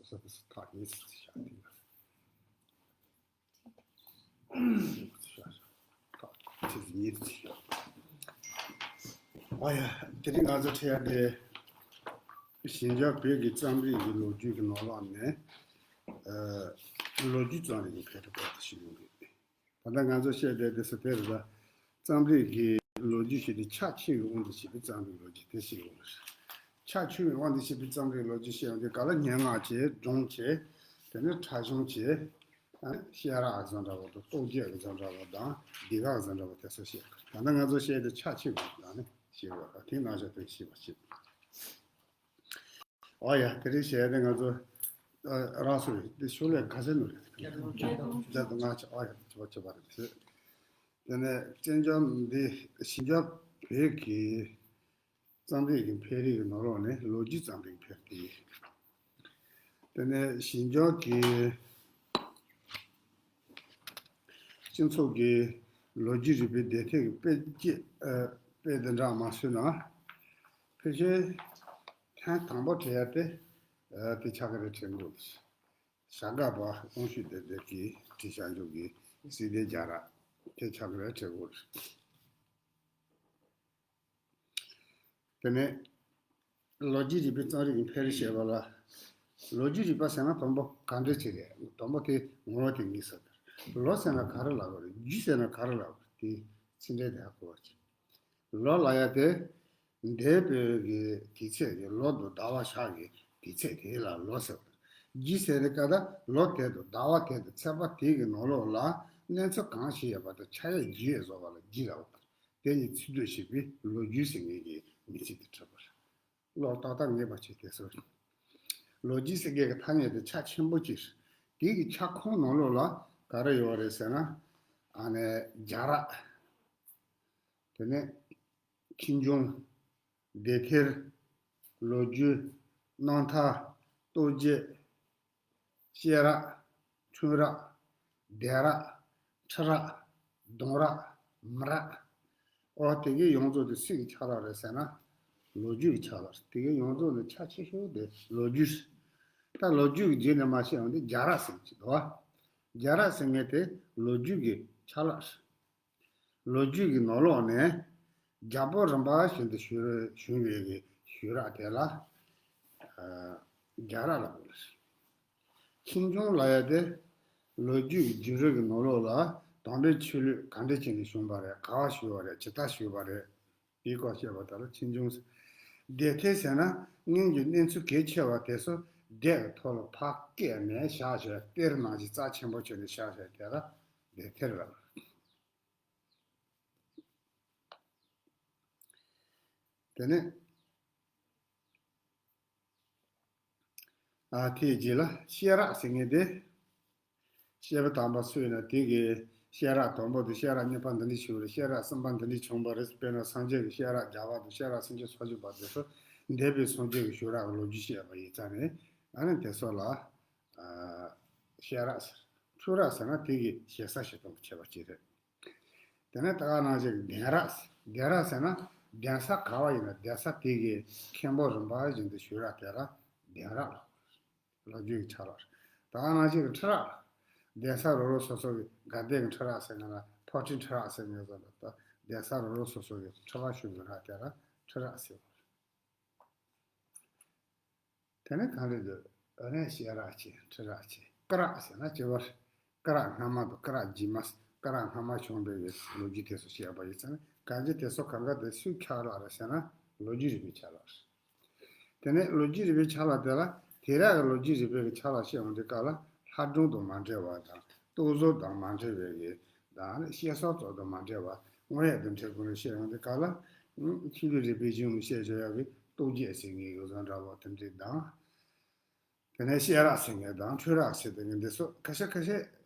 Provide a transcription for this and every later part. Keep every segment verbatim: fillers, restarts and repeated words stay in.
ས་ཐག་ཉེ་ཙམ་བཞག་དེ་ཡོད། ཐག་ཆེ་ཉེ་ཙམ་བཞག་ཨ་ཡ། དེ་རིང་ང་ཚོ་འཕྲད་ཡ་དེ་ཞིན་ཅང་བོད་ཀྱི་རྩོམ་རིག་གི་ལོ་རྒྱུས་ཀྱི་ནང་ལོགས་ནས་ཨ་ལོ་རྒྱུས་རྩོམ་རིག་གི་འཕེལ་འགྲིབ་སྐོར་དུ་ཞུ་ཡོང་གི། ད་ལྟ་ང་ཚོ་བཤད་བསྡད་དེ་ས་དེ་རེད་ལ། རྩོམ་རིག་གི་ལོ་རྒྱུས་ཞིག་དེ་ཕྱག་ཕྱི་བའི་དབང་དུ་བྱས་པའི་རྩོམ་རིག་ལོ་རྒྱུས་དེ་ཞིག་ཡོད་རེད། ཕྱག་ཕྱི་བའི་དབང་དུ་བྱས་པའི་རྩོམ་རིག་ལོ་རྒྱུས་ཞེས་ཡང་དེ་ག་ལ་སྙན་ངག་བྱས་སྒྲུང་བྱས། དེ་ནས་ཕྲ་ཞིང་བྱས། ཨ་ནི་བཤད་རགས་བཟོ་འདྲ་བ་དང་རྟོག་བརྗོད་བཟོ་འདྲ་བ་དང་ལྡེ་ཁག་བཟོ་འདྲ་བ་དེ་ཚོ་བཤད། ད་ལྟ་ང་ཚོ་བཤད་དེ་ཕྱག་ཕྱི་བའི་དང་ནི་ཞེས་པ་དེ་ནང་བཞིན་དུ་ཤེས་པ་བྱེད། ཨོ་ཡ། དེ་རིང་བཤད་དེ་ང་ཚོ་ཨ་རགས་སུ་རེད། དེ་ཤོ་ལོ་ཀ་ག་ཚོད་ནོ་རེད། བརྒྱ་དང་ལྔ་བཅུ། ཨོ་ཡ། བྱེད་པ་བྱེད་པ་རེད་ཟེར། དེ་ནས་བཙན་བྱོལ་འདི་ཞིན་ཅང་བོད་ཀྱི་རྩོམ་རིག་གི་འཕེལ་རིམ་གྱི་ནང་ལོགས་ནས་ལོ་རྒྱུས་རྩོམ་རིག་འཕེལ་རྒྱས། དེ་ནས་ཞིན་ཅང་གི་སྤྱི་ཚོགས་ཀྱི་ལོ་རྒྱུས་རིག་པའི་སྡེ་ཐེར་གྱི་དཔེ་དཔེ་དེ་འདྲ་མ་བཟོས་ན། ཕལ་ཆེར་ཐེངས་དང་པོ་བྲིས་ཡ་དེ་ཨ་དེ་ཆགས་ཀྱི་རེད་དྲན་གྱི་འདུག་བྱ་དགའ་པ་དབང་ཕྱུག་བདེ་ལྡན་གྱིས་བྲིས་བཞག་འཇུག་གི་སྲིད་དེ་རྒྱ་ར་དེ་ཆགས་ཀྱི་རེད་དྲན་གྱི་འདུག་དེ་ནས་ལོ་རྒྱུས་རིག་པའི་རྩོམ་རིག་གི་འཕེལ་རིམ་བཤད་པ་ལ། ལོ་རྒྱུས་རིག་པ་ཟེར་ན་དང་པོ་ག་འདྲ་ཅིག་རེད། དང་པོ་དེ་ངོ་བོ་དེ་ངེས་ཟེར། ལོ་ཟེར་ན་ག་རེ་ལབ་དགོས་རེད། རྒྱུས་ཟེར་ན་ག་རེ་ལབ་དགོས་རེད། དེ་ཚིག་འགྲེལ་དེ་ཧ་གོ་བ་བྱེད། ལོ་ལབ་ཡ་དེ་འདས་པའི་གི་དུས་ཚོད་ཀྱི་ལོ་དང་ཟླ་བ་ཞག་གི་དུས་ཚོད་དེ་ལ་ལོ་ཟེར་བ་རེད། རྒྱུས་ཟེར་དེ་ག་ད་ལོ་དེ་དང་ཟླ་བ་དེ་དང་ཚེས་པ་དེ་གི་ནང་ལོགས་ལ་གནས་ཚུལ་གང་ཞིག་ཡོད་པ་དང་ཆགས་ཡ་རྒྱུ་ཡོད་བཟོ་བ་ལ་རྒྱུས་ལབ་པ་དང་། དེ་ཉིད་ཚིག་སྡུད་བྱས་པའི་ལོ་རྒྱུས་ཟེར་མཁན་གྱི་མིང་ཚིག་དེ་གྲུབ་པ་རེད། ལོ་ཏག་ཏག་ངེས་པ་བྱས་དེ་ཚོ་རེད། ལོ་རྒྱུས་ཟེར་མཁན་གྱི་ཐ་སྙད་དེ་ཆ་ཆེན་པོ་གཅིག་རེད། དེ་གི་ཁྱབ་ཁོངས་ནང་ལོགས་ལ་ག་རེ་ཡོད་རེད་ཟེར་ན། ཨ་ནི་རྒྱ་ར། དེ་ནས་ཁྱུང་ཆུང་། སྡེ་ཐེར། ལོ་རྒྱུས། རྣམ་ཐར། རྟོགས་བརྗོད། བཤད་རགས། འཕྲུལ་རགས། སྡེ་རགས། ཁྲི་རགས། གདུང་རགས། མི་རགས། ཨོ་དེ་གའི་ཡོངས་རྫོགས་དེ་སུ་གི་ཆ་ལག་རེད་ཟེར་ན། ལོ་རྒྱུས་ཀྱི་ཆ་ལག་རེད། དེ་གའི་ཡོངས་རྫོགས་ནི་ཆ་ཆེ་ཤོས་དེ་ལོ་རྒྱུས་རེད། ད་ལོ་རྒྱུས་ཀྱི་རྗེས་ནས་མར་བཤད་ཡོང་དུས་རྒྱ་ར་ཟེར་གྱི་འདུག་བ། རྒྱ་ར་ཟེར་མཁན་དེ་ལོ་རྒྱུས་ཀྱི་ཆ་ལག་རེད། ལོ་རྒྱུས་ཀྱི་ནང་ལོགས་ནས་རྒྱལ་པོ་རིམ་པ་བཞིན་དུ་བྱུང་བའི་གི་བྱུང་རགས་དེ་ལ་ཨ་རྒྱ་ར་ལབ་དགོས་རེད། ཁྱུང་ཆུང་ལབ་ཡ་དེ་ལོ་རྒྱུས་ཀྱི་བརྒྱུད་རིམ་གྱི་ནང་ལོགས་ལ་དམ་པའི་ཆོས་ལུགས་ག་འདྲ་བྱས་ནས་བྱུང་བ་རེད། ག་པར་བྱུང་བ་རེད། ཇི་ལྟར་བྱུང་བ་རེད། དེའི་སྐོར་བཤད་པ་དག་ལ་ཁྱུང་ཆུང་ཟེར། སྡེ་ཐེར་ཟེར་ན་སྔོན་གྱི་གནས་ཚུལ་གལ་ཆེ་བ་དེ་ཚོ་སྡེ་གི་ཐོག་ལ་ཕར་བཀལ་ནས་བཞག་བཞག་གཏེར་ནང་བཞིན་རྩ་ཆེན་པོ་བྱས་ནས་བཞག་བཞག་དེ་ལ་སྡེ་ཐེར་ལབ། དེ་ནས་ཨ་དེའི་རྗེས་ལ་བཤད་རགས་ཟེར་མཁན་དེ། བཤད་པ་དམ་པ་སུ་ཡིན་ན་དེ་གི་བཤད་རགས་དང་པོ་དེ་བཤད་རགས་གཉིས་པ་འདི་འདྲ་བྱུང་བ་རེད། བཤད་རགས་གསུམ་པ་འདི་འདྲ་བྱུང་བ་རེད། དཔེར་ན་སངས་རྒྱས་ཀྱི་བཤད་རགས་བརྒྱ་པ་དང་བཤད་རགས་སུམ་ཅུ་སོ་བཞི་པ་དེ་ཚོ་འདས་པའི་སངས་རྒྱས་ཀྱི་བྱུང་རགས་ཀྱི་ལོ་རྒྱུས་བཤད་པ་ཡིན་ཙང་ནས་ཨ་ནི་དེ་ཚོ་ལ་ཨ་བཤད་རགས་ཟེར། འཕྲུལ་རགས་ཟེར་ན་དེ་གི་ཞེ་ས་བྱེད་སྟངས་ཀྱི་ཁྱད་པར་གཅིག་རེད། དེ་ནས་ད་ག་ནང་བཞིན་གདན་རགས། གདན་རགས་ཟེར་ན་གདན་ས་ག་བ་ཡིན་ན་གདན་ས་དེ་གི་མཁན་པོ་རིམ་པ་བཞིན་དུ་བཞུགས་རགས་དེ་ལ་གདན་རགས་ལབ། ལོ་རྒྱུས་ཀྱི་ཆ་ལག་རེད། ད་ག་ནང་བཞིན་གྱི་ཁྲི་རགས། གདན་ས་རོ་རོ་སོ་སོ་གི་དགའ་ལྡན་གྱི་ཁྲི་རགས་ཟེར་ན་ལ་ཕོ་བྲང་ཁྲི་རགས་ཟེར་ནས་བཟོ་ལ་ད་གདན་ས་རོ་རོ་སོ་སོ་གི་ཁྲི་པ་བཞུགས་ཀྱི་རགས་དེ་ལ་ཁྲི་རགས་ཟེར་བ་རེད། དེ་ནས་གང་རེད་འདུག་ཨ་ནི་བཤད་རགས་ཆེ། ཁྲི་རགས་ཆེ། སྐུ་རགས་ཟེར་ན་ཅི་བར། སྐུ་རགས་སྔ་མ་དང་སྐུ་རགས་རྗེས་མ། སྐུ་རགས་སྔ་མ་བྱུང་བའི་ལོ་རྒྱུས་དེ་ཚོ་བཤད་པ་ཡིན་ཙང་གང་ཅི་དེ་ཚོ་གང་ག་དེ་སུའི་ཆ་ལག་རེད་ཟེར་ན་ལོ་རྒྱུས་རིག་པའི་ཆ་ལག་རེད། དེ་ནས་ལོ་རྒྱུས་རིག་པའི་ཆ་ལག་དེ་ལ་དེ་རགས་ཀྱི་ལོ་རྒྱུས་རིག་པའི་ཆ་ལག་བཤད་ཡོང་དུས་སྐབས་ལ་ལྷ་སྒྲུང་དང་མ་འབྲེལ་བ་དང་རྟོག་བཟོ་དང་མ་འབྲེལ་བའི་གི་དང་བཤད་སྲོལ་ཚོ་དང་མ་འབྲེལ་བ་དངོས་ཡོད་དང་འབྲེལ་སྒོ་ནས་བཤད་ཡོང་དུས་སྐབས་ལ་ཆོས་ལུགས་རིག་པའི་གཞུང་ནས་བཤད་བཞག་ཡག་གི་རྟོགས་བརྗོད་ཟེར་མཁན་གྱི་བཟོ་འདྲ་བོ་དེ་འདྲ་དང་། དེ་ནས་བཤད་རགས་ཟེར་མཁན་དང་འཕྲུལ་རགས་ཟེར་དེ་ངས་འདི་ཚོ་ཁ་ཤས་ཁ་ཤས་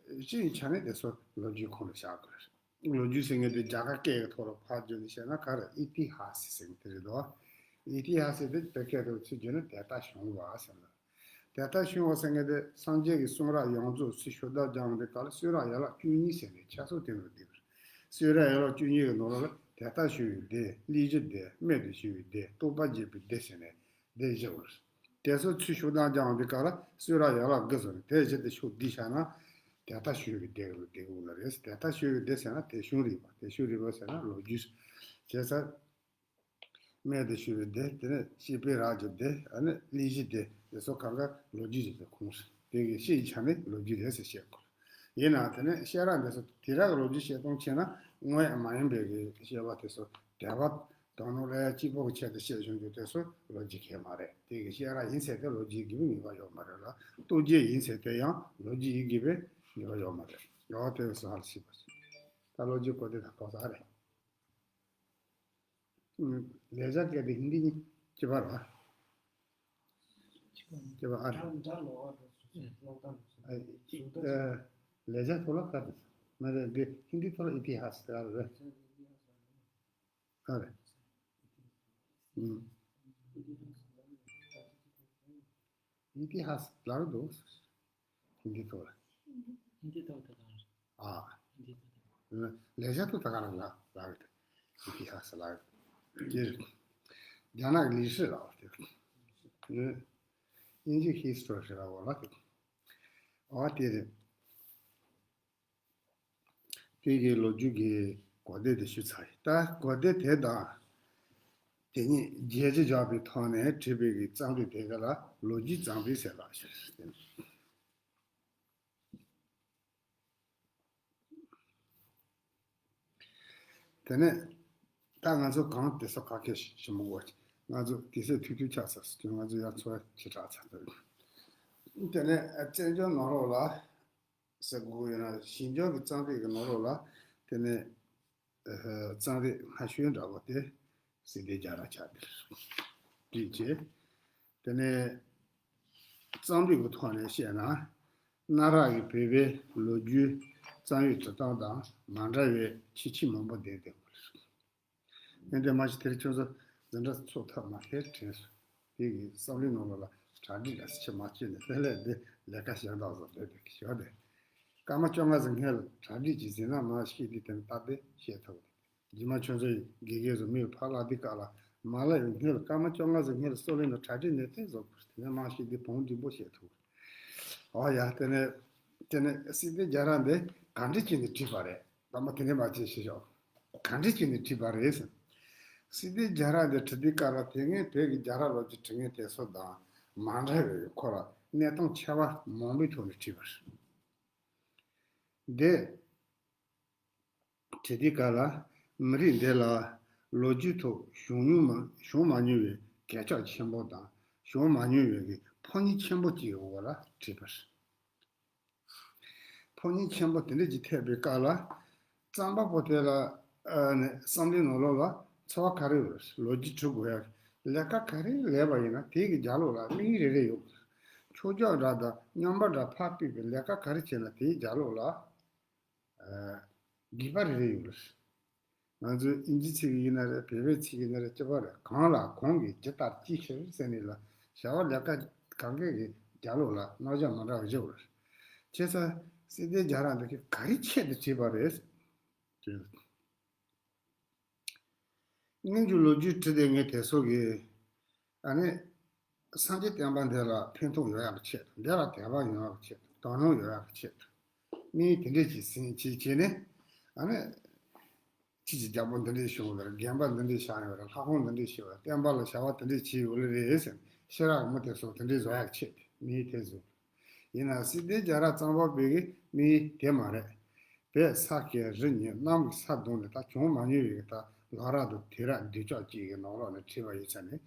སྤྱིའི་ཆ་ནས་འདི་ཚོ་ལོ་རྒྱུས་ཁོངས་ལ་བཞག་དགོས་རེད། ལོ་རྒྱུས་ཟེར་མཁན་དེ་རྒྱ་གར་སྐད་ཀྱི་ཐོག་ལ་ཕར་བསྒྱུར་ནས་བཤད་ན་ག་རེ་ཨི་ཏི་ཧ་སི་ཟེར་མཁན་དེ་རེད་དོ། ཨི་ཏི་ཧ་སི་དེ་བོད་སྐད་དུ་ཚུར་བསྒྱུར་ན་དེ་ལྟར་བྱུང་བ་ཟེར་ན། དེ་ལྟར་བྱུང་བ་ཟེར་མཁན་དེ་སངས་རྒྱས་ཀྱི་གསུང་རབ་ཡོངས་རྫོགས་ཚུར་ཞུ་དག་སྦྱངས་པའི་སྐབས་ལ་གསུང་རབ་ཡན་ལག་བཅུ་གཉིས་ཟེར་ནས་ཁྱད་གསོག་དེ་ནང་བསྡུས་པ་རེད། གསུང་རབ་ཡན་ལག་བཅུ་གཉིས་ཀྱི་ནང་ལོགས་ལ་དེ་ལྟར་བྱུང་བའི་སྡེ། གླེང་གཞི་སྡེ། རྨད་དུ་བྱུང་བའི་སྡེ། རྟོགས་པ་རྒྱས་པའི་སྡེ་ཟེར་ནས་སྡེ་བཞི་ཡོད་རེད། དེ་ཚོ་ཚུར་ཤུགས་ལྡན་སྦྱང་བའི་སྐབས་ལ་གསོལ་རས་ཡན་ལག་དགུ་ཟེར་ནས་དེ་བཞིན་དུ་ཤུགས་བསྡུས་བྱས་ན་དེ་ལྟར་ཞུ་བའི་སྡེ་ལ་སྡེ་དགོས་ལ་རེད། དེ་ལྟར་ཞུ་བའི་སྡེ་ཟེར་ན་དེ་གཞུང་རིག་པ། དེ་གཞུང་རིག་པ་ཟེར་ན་ལོ་རྒྱུས། བྱས་ཙང་། སྨད་དུ་ཞུ་བའི་སྡེ། དེ་ནས་བཤད་པའི་རིགས་ཀྱི་སྡེ། ཨ་ནི་གླེང་གཞིའི་སྡེ། དེ་ཚོ་གང་ག་ལོ་རྒྱུས་ཀྱི་ཁོངས་སུ། དེ་གི་བཤད་ཀྱི་ཆ་ནས་ལོ་རྒྱུས་རེད་ཟེར་བཤད་དགོས། ཡིན་ནའང་དེ་ནས་བཤད་རིགས་འདི་ཚོ་དེ་རིགས་ཀྱི་ལོ་རྒྱུས་བཤད་སྟངས་བྱས་ན་དངོས་མ་ཡིན་པའི་གི་བཤད་པ་དེ་ཚོ་དད་པ་དང་ནོར་ལ་གཅིག་པོ་གི་ཆེད་དུ་བཤད་བྱུང་རྒྱུ་དེ་ཚོ་ལོ་རྒྱུས་གལ་མ་རེད། དེ་གི་བཤད་རིགས་ཡིན་ཚེ་དེ་ལོ་རྒྱུས་དགེ་བའི་ངེས་པ་ཡོད་མ་རེད་ལ། རྟོག་བརྗོད་ཡིན་ཚེ་དེ་ཡང་ལོ་རྒྱུས་ཡིན་དགེ་བའི་ངེས་པ་ཡོད་མ་རེད། ཡང་དེ་བས་སུ་ཧ་ལ་སྲིད་པ་ཞིག་ད་ལོ་རྒྱུས་གོ་བདེ་དང་གོ་ས་རེད། ལེགས་སྦྱར་སྐད་དེ་ཧིན་དི་གཉིས་གཅིག་པ་རེད་པ། གཅིག་པ་ཨ་རེད། ཨ། ལེགས་སྦྱར་ཐོག་ལ་ག་རེ་མ་རེད། འདི་ཧིན་དི་ཐོག་ལ་ཨི་ཏི་ཧ་སི་ཟེར་རེད། ཨ་རེད། ཨུམ། ཨི་ཏི་ཧ་སི་ལབ་འདུག་ཧིན་དི་ཐོག་ལ། ཧིན་དི་ཐོག་ད་ག་རང་། ཨ། ཧིན་དི་ཐོག་ད་ག་རང་། ལེགས་སྦྱར་ཐོག་ད་ག་རང་ལབ་ལབ་རེད། ཨི་ཏི་ཧ་སི་ལབ་རེད། དེ་རྒྱ་ནག་གི་ལི་ཧྲི་ལབ་རེད། དབྱིན་ཇི་ཧི་སི་ཊོ་རི་ལབ་རེད། འོ་དེ་རེད། དེ་གི་ལོ་རྒྱུས་ཀྱི་གོ་བདེ་དེ་ཞུས་ཚར་ཡིན། ད་གོ་བདེ་དེ་དང་། དེ་ཉིད་རྒྱས་ཀྱི་བཞག་པའི་ཐོག་ནས་བྲིས་པའི་གི་རྩོམ་རིག་དེ་ག་ལ་ལོ་རྒྱུས་རྩོམ་རིག་ཟེར་ལ་ཞེས། དེ་ནས་ད་ང་ཚོ་གང་དེ་ཚོ་ག་གེ་ཞིམ་པོ་གོ། ང་ཚོ་དེ་ཚོ་ཐུག་ཐུག་ཆགས་ཚར་སོང་། ང་ཚོ་ཡང་འཚོ་བ་ཇེ་དྲག་ཚར་འདུག་དེ་ནས་བཙན་བྱོལ་ནང་ལོགས་ལ། ཟེར་དགོས་ཡོད་ན་ཞིང་ལྗོངས་ཀྱི་རྩོམ་རིག་གི་ནང་ལོགས་ལ་དེ་ནས་ཨ་ཧ་རྩོམ་རིག་སྔ་ཤོས་འདྲ་བོ་དེ་སྲིད་དེ་རྒྱ་ར་ཆགས་དེར་བྲིས་བྱས། དེ་ནས་རྩོམ་རིག་གི་ཐོག་ནས་བཤད་ན་གནའ་རབས་ཀྱི་བོད་པའི་ལོ་རྒྱུས་རྩོམ་ཡིག་འབྲི་སྟངས་དང་མ་འདྲ་བའི་ཁྱད་ཆོས་མང་པོ་ལྡན་ཏེ། ཡིན་ཏེ་མ་གཞི་དེར་ཁྱོད་ཚོ་འཛིན་གྲྭ་ཚུགས་ཐབས་མ་ཁེལ་དྲན་སོང་། དེ་གི་བསམ་བློའི་ནང་ལོགས་ལ་གྲ་སྒྲིག་ག་ཚོད་ཆེ་མ་བྱས་ནས་དེ་ལས་དེ་ལས་ཀ་གཞན་དག་བཟོ་བསྡད་དེ་ཞོག་དེ། སྐར་མ་བཅོ་ལྔ་ཟིན་སྔོན་ལ་གྲ་སྒྲིག་ཅིག་ཟིན་ན་མ་ཤེས་དེ་དེ་ནི་ད་དེ་བཤད་ཐུབ་དེ། རྗེས་མ་ཁྱོད་ཚོ་ཡི་དགེ་རྒན་ཚོ་མིར་ཕར་ལ་དེ་བཀག་ལ་མ་ལ་ཡི་སྔོན་ལ་སྐར་མ་བཅོ་ལྔ་ཟིན་སྔོན་ལ་སོ་ལེ་ནང་གྲ་སྒྲིག་ནས་དེ་བཟོ་དགོས་དེ་ནས་མ་ཤེས་དེ་བོང་འབྲིང་པོ་བཤད་ཐུབ། ཨོ་ཡ། དེ་ནས་དེ་ནས་སྲིད་དེ་རྒྱ་ར་འདི་ག་འདྲ་བྱས་ནས་བྲིས་པ་རེད། ད་མ་དེ་ནས་མ་བྱས་ཤེས་ཤོག་ག་འདྲ་བྱས་ནས་བྲིས་པ་རེད་ཟེར། སྲིད་དེ་རྒྱ་ར་འདི་བྲིས་དུས་སྐབས་ལ་དེ་སྔའི་བོད་ཀྱི་རྒྱ་ར་ལོ་རྒྱུས་བྲིས་མཁན་དེ་ཚོ་དང་མ་འདྲ་བའི་ཁོ་ལ་གནས་སྟངས་ཁྱད་པར་མང་པོའི་ཐོག་ནས་བྲིས་པ་རེད། འདི་བྲིས་དུས་སྐབས་ལ་མི་རིགས་འདི་ལ་ལོ་རྒྱུས་ཐོག་བྱུང་མྱོང་མ་བྱུང་མ་མྱོང་བའི་གད་ཕྱགས་ཆེན་པོ་དང་བྱུང་མ་མྱོང་བའི་གི་ཕོ་ཉ་ཆེན་པོ་གཅིག་གི་འོག་ལ་བྲིས་པ་རེད། ཕོ་ཉ་ཆེན་པོ་དེ་འདྲ་ཅིག་ཐེབས་པའི་སྐབས་ལ། རྩོམ་པ་པོ་དེ་ལ་ཨ་ནི་བསམ་བློའི་ནང་ལོགས་ལ་འཚོ་བ་ག་རེ་ཡོད་རེད། ལོ་རྒྱུས་བྲི་དགོས་ཡ། ལས་ཀ་ག་རེ་ལས་པ་ཡིན་ན་དེའི་གི་རྒྱབ་ལོགས་ལ་དམིགས་ཡུལ་རེ་རེ་ཡོད་དགོས། ཆོས་ཕྱོགས་འདྲ་དང་རྙོག་པ་འདྲ་ཕར་ཕུད་པའི་ལས་ཀ་ག་རེ་བྱས་ན་དེའི་རྒྱབ་ལོགས་ལ་ཨ་དགོས་པ་རེ་རེ་ཡོད་རེད། ང་ཚོའི་དབྱིན་ཇི་ཚིག་ཡིན་ན་རེད། བོད་པའི་ཚིག་ཡིན་ན་རེད། གཅིག་པ་རེད། གང་ལ་གང་གིས་ཇི་ལྟར་ཅི་ཕྱིར་ཟེར་ནས་ལ་བྱ་བ་ལས་ཀ་གང་གའི་གི་རྒྱབ་ལོགས་ལ་རྣམ་གཞག་མ་འདྲ་བ་བཞི་ཡོད་རེད། བྱས་ཙང་སྲིད་དེ་རྒྱ་ར་འདི་གི་ག་རེ་ཆེད་དུ་བྲིས་པ་རེད། སྔོན་གྱི་ལོ་རྒྱུས་བྲིས་བསྡད་མཁན་དེ་ཚོ་གིས་ཨ་ནི་སངས་རྒྱས་བསྟན་པ་འདི་ལ་ཕན་ཐོགས་ཡོང་ཡག་གི་ཆེད་དུ། འདི་ལ་དད་པ་ཡོང་ཡག་གི་ཆེད་དུ། དོ་སྣང་ཡོང་ཡག་གི་ཆེད་དུ། དམིགས་ཡུལ་དེ་འདྲས་ཀྱིས་ཟིན་བྱས་བྱས་ནས་ཨ་ནི་ཁྱེད་ཀྱི་རྒྱལ་པོ་འདི་འདྲས་བྱུང་ཡོད་རེད། དགོན་པ་འདི་འདྲས་བཞེངས་ཡོད་རེད། ལྷ་ཁང་འདི་འདྲས་བྱས་ཡོད་རེད། བསྟན་པ་ལ་བྱ་བ་འདི་འདྲས་བྱས་ཡོད་རེད་ཟེར་ནས་ཤེས་རབ་མི་དེ་ཚོ་དེ་འདྲས་བཟོ་ཡག་ཆེད་དུ་དམིགས་ཡུལ་དེ་བཟོས། ཡིན་ན་སྲིད་དེ་རྒྱ་ར་རྩོམ་པ་པོའི་གི་དམིགས་ཡུལ་དེ་མ་རེད། བོད་ས་སྐྱ་རི་གཉན་གནམ་གྱི་ས་བརྡུངས་ནས་ད་བྱུང་མ་མྱོང་བའི་གི་ད་ལོ་རབས་དང་དུས་རབས་དུས་ཅོག་གཅིག་གི་ནང་ལོགས་ནས་བྲིས་པ་ཡིན་ཙང་ནི།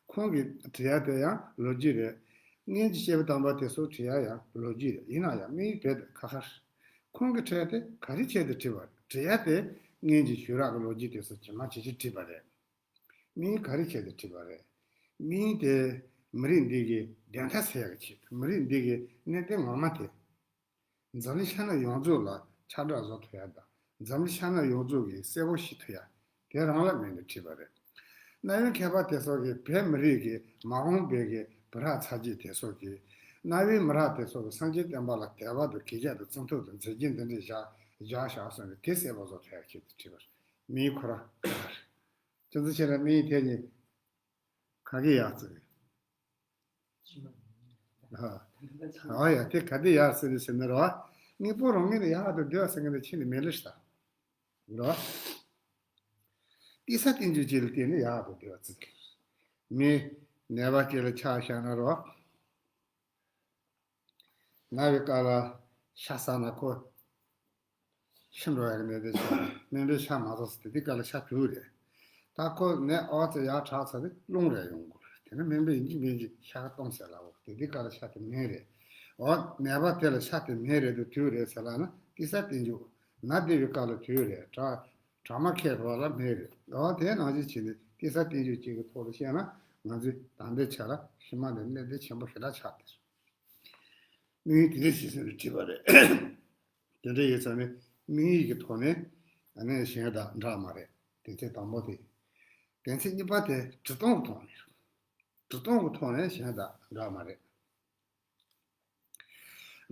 ཁོང་གིས་བྲིས་ཡ་དེ་ཡང་ལོ་རྒྱུས་རེད། སྔོན་གྱི་སྐྱེས་བུ་དམ་པ་དེ་ཚོ་བྲིས་ཡ་ཡང་ལོ་རྒྱུས་རེད། ཡིན་ན་ཡང་དམིགས་ཡུལ་དེ་ཁ་ཁ་རེད། ཁོང་གིས་བྲིས་ཡ་དེ་ག་རེ་ཆེད་དུ་བྲིས་པ་རེད། བྲིས་ཡ་དེ་སྔོན་གྱི་ཞུས་རག་གི་ལོ་རྒྱུས་དེ་ཚོ་ཇི་མ་ཇི་བཞིན་བྲིས་པ་རེད། དམིགས་ཡུལ་ག་རེ་ཆེད་དུ་བྲིས་པ་རེད། དམིགས་ཡུལ་དེ་མི་རིགས་འདི་གི་བདེན་མཐའ་གསལ་ཡག་གི་ཆེད་དུ། མི་རིགས་འདི་གི་གནད་དོན་ངོ་མ་དེ་འཛམ་གླིང་ཤར་ནུབ་ཡོངས་རྫོགས་ལ་ཁྱབ་བསྒྲགས་བཟོ་ཐུབ་ཡ་དང་། འཛམ་གླིང་ཤར་ནུབ་ཡོངས་རྫོགས་ཀྱིས་གསལ་པོ་ཤེས་ཐུབ་ཡ་དེ་རང་ལ་དམིགས་ནས་བྲིས་པ་རེད། གནའ་བོའི་མཁས་པ་དེ་ཚོ་གིས་བོད་མི་རིགས་ཀྱི་མ་འོངས་པའི་གི་བུ་རབས་ཚ་རྒྱུད་དེ་ཚོ་གིས་གནའ་བོའི་མི་རབས་དེ་ཚོ་གི་སངས་རྒྱས་བསྟན་པ་ལ་དད་པ་དང་གུས་ཞབས་དང་བརྩི་མཐོང་དང་མཛད་རྗེས་འདི་འདྲ་བཞག་བཞག་བཞག་སོང་ནས་དེ་གསལ་པོ་བཟོ་ཐུབ་ཡ་ཆེད་དུ་བྲིས་པ་རེད། དམིགས་ཡུལ་ཁོ་རང་ཁྱེད་ཚོ་ཁྱེད་རང་དམིགས་ཡུལ་དེ་ནི་ག་གི་ཡག་ཙི་རེད། ཨ་ཡ་དེ་ག་དེ་ཡག་ཟེར་ནས་ཟེར་ན་རོ། དངོས་པོ་རང་ངོས་ནས་ཡག་ཏུ་བསྡུ་བ་ཟེར་མཁན་དེ་ཁྱེད་ནས་མེད་ལ་ཤི་ད། རོ། ཏི་ས་བསྟན་བཅོས་ཅིག་ལ་བརྟེན་ནས་ཡག་ཏུ་བསྡུ་བ་བརྩི་གི། མི་ནད་པ་ཅིག་ལ་ཆ་བཞག་ན་རོ། ན་བའི་སྐབས་ལ་ཤ་ཟ་ན་ཁོ་ཤི་འགྲོ་ཡག་གི་ནད་དེ་ཆགས། སྨན་པས་ཤ་མ་ཟ་ཟེར་ཏེ་དེ་སྐབས་ལ་ཤ་བྲུས་རེད། ད་ཁོ་ནད་ཨོ་ཙི་ཡག་དྲག་ཚར་ཏེ་རླུང་རེ་ཡོང་དགོས་རེད། དེ་ནས་སྨན་པས་ཡིན་གཅིག་མིན་གཅིག་ཤ་ཁ་གཏོང་ཟེར་ལབ་འོ། དེ་དེ་སྐབས་ལ་ཤ་དེ་སྨན་རེད། ཨོ་ནད་པ་དེ་ལ་ཤ་དེ་སྨན་རེད་དུ་དུས་རེད་ཟེར་ལབ་ན་ཏི་ས་བསྟན་བཅོས་ན་བདེ་བའི་སྐབས་ལ་དུས་རེད། དྲག་དྲག་མ་ཁད་རོགས་ལ་སྨན་རེད། ཨོ་དེ་ནང་བཞིན་བྱས་ནས་ཏི་ས་བསྟན་བཅོས་གཅིག་གི་ཐོག་ལ་བཤད་ན་ང་ཚོས་ད་ལྟའི་ཆ་ལ་ཤི་མ་ལས་གནད་དོན་ཆེན་པོ་ཞེ་དྲག་ཆགས་ཏེ། དམིགས་ཡུལ་དེ་འདྲ་ཞིག་སེམས་ལ་དྲིས་པ་རེད། དེ་འདྲ་ཡོད་ཙང་ནི་དམིགས་ཡུལ་གྱི་ཐོག་ནས་ཨ་ནི་གཞན་དང་འདྲ་མ་རེད། དེ་ཚེ་དང་པོ་དེ། དེ་ཚེ་གཉིས་པ་དེ་འབྲི་སྟངས་ཀྱི་ཐོག་ནས། འབྲི་སྟངས་ཀྱི་ཐོག་ནས་གཞན་དང་འདྲ་མ་རེད།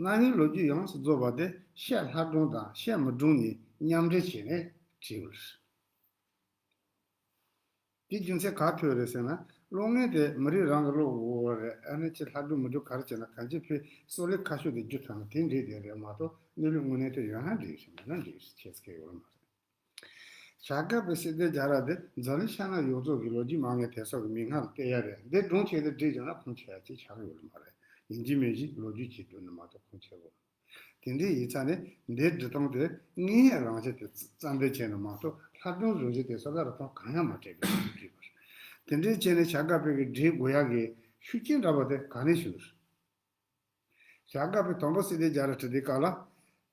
རྣ་བའི་ལོ་རྒྱུས་ཡོངས་སུ་རྫོགས་པ་དེ་བཤད་ལྷ་སྒྲུང་དང་བཤད་མི་སྒྲུང་གཉིས་མཉམ་འབྲེལ་བྱས་ནས་བྲིས་པ་རེད། དེའི་རྒྱུ་མཚན་ག་ཐོག་རེད་ཟེར་ན། གློག་བརྙན་དེ་མི་རིགས་རང་གི་གློག་འོག་རེད། ཨ་ནི་ཅི་ལྷ་སྒྲུང་མི་སྒྲུང་ག་རེ་བྱས་ན་གང་ཅི་ཕི་སྲོག་ལས་ཁ་ཤོག་དེ་རྒྱུ་ཐང་དེ་འདྲས་དེ་རེད་མ་གཏོགས་གནས་ལུགས་དངོས་གནས་དེ་ཡོད་ན་འགྲིག་ཞིག་མེད་ན་འགྲིག་ཞིག་ཁྱད་མཚར་ཡོད་མ་རེད། བྱ་དཀའ་བའི་སྲིད་དེ་རྒྱ་ར་དེ་འཛམ་གླིང་ཤ་ན་ཡོངས་རྫོགས་ཀྱི་ལོ་རྒྱུས་མང་ངེས་དེ་སོགས་ཀྱི་མིག་སྔར་བལྟས་ཡ་རེད། འདི་སྒྲུང་བྱས་ཏེ་བྲིས་བྱུང་ན་ཁུངས་ཆེ་ཡ་ཅིག་ཆགས་ཡོད་མ་རེད། ཡིན་གཅིག་མིན་གཅིག་ལོ་རྒྱུས་ཀྱི་དོན་ནི་མ་གཏོགས་ཁུངས་ཆེ་བོ། དེ་འདྲའི་ཡིག་ཚགས་ནི་འདིའི་འབྲི་སྟངས་དེ་དངོས་ཡོད་རང་བཞིན་དེ་རྩ་འདོན་བྱས་ནས་མ་གཏོགས་ལྷ་སྒྲུང་རང་བཞིན་དེ་སོ་སོ་ར་སྟངས་གང་ཡང་མ་སྤྲད་པའི་བྲིས་པ་རེད། དེ་འདྲའི་བྱས་ནས་བྱ་དཀའ་བའི་གི་འབྲི་དགོས་ཡག་གི་ཤུགས་རྐྱེན་འདྲ་པོ་དེ་ག་ནས་བྱུང་རེད། བྱ་དཀའ་བའི་དང་པོ་སྲིད་དེ་རྒྱ་ར་བྲིས་དུས་སྐབས་ལ་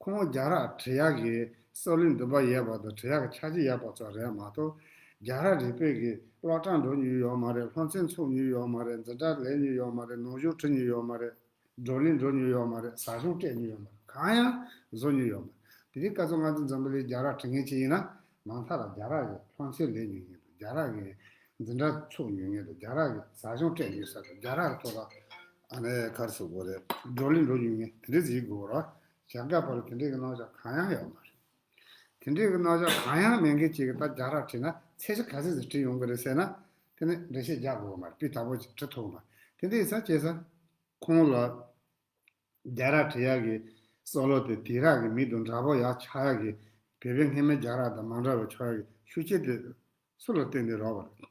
ཁོང་རྒྱ་ར་བྲིས་ཡག་གི་སྲོག་ལུས་འདུན་པ་ཡོད་པ་དང་བྲིས་ཡག་གི་ཆ་རྒྱུས་ཡོད་པ་ཚོ་རེད་མ་གཏོགས་རྒྱ་ར་རིག་པའི་གི་སློབ་གྲྭ་འགྲོ་མྱོང་ཡོད་མ་རེད། སློབ་ཚན་ཚུགས་མྱོང་ཡོད་མ་རེད། འཛིན་གྲྭ་སླེབས་མྱོང་ཡོད་མ་རེད། ནང་གཞུང་ཁྲིད་མྱོང་ཡོད་མ་རེད། བགྲོ་གླེང་འགྲོ་མྱོང་ཡོད་མ་རེད། ཟ་ཞིང་སྤྲད་མྱོང་ཡོད་མ་རེད། གང་ཡང་བཟོ་མྱོང་ཡོད་མ་རེད། དེ་རིང་སྐབས་སུ་ང་ཚོ་འཛམ་བུ་གླིང་རྒྱ་ར་བྲིས་མཁན་ཅིག་ཡིན་ན་མང་ཐག་ལ་རྒྱ་ར་གི་སློབ་ཚན་ལེན་མྱོང་མཁན་དང་རྒྱ་ར་གི་འཛིན་གྲྭ་ཚུགས་མྱོང་མཁན་དང་རྒྱ་ར་གི་ཟ་ཞིང་སྤྲད་མྱོང་ས་དང་རྒྱ་ར་གི་ཐོག་ལ་ཨ་ནེ་ག་རེ་ཟེར་དགོས་རེད། བགྲོ་གླེང་འགྲོ་མྱོང་མཁན་དེ་འདྲ་ཟིག་དགོས་ར། བྱ་དཀའ་བར་དེ་འདྲའི་གི་རྣམ་གཞག་གང་ཡང་ཡོད་མ་རེད། དེ་འདྲའི་གི་རྣམ་གཞག་གང་ཡང་མེད་མཁན་ཅིག་གིས་ད་རྒྱ་ར་བྲིས་ན་ཚད་གཞི་ག་ཚོད་ཟིག་བྲིས་ཡོང་གི་རེད་ཟེར་ན། དེ་ནི་འགྲེལ་བཤད་རྒྱག་དགོས་མ་རེད། སྤུས་དག་པོ་ཅིག་བྲིས་ཐུབ་མ་རེད། དེ་འདྲ་ཡིན་ཙང་བྱས་ཙང་ཁོང་ལ་རྒྱ་ར་བྲིས་ཡག་གི་སྲོལ་དེ་དེང་རབས་ཀྱི་མི་དང་འདྲ་པོ་ཡག་ཆགས་ཡག་གི་བོད་པའི་སྔ་མའི་རྒྱ་ར་དང་མ་འདྲ་བའི་ཆགས་ཡག་གི་ཤུགས་རྐྱེན་དེ་སུ་ལ་བརྟེན་ནས་རག་པ་རེད།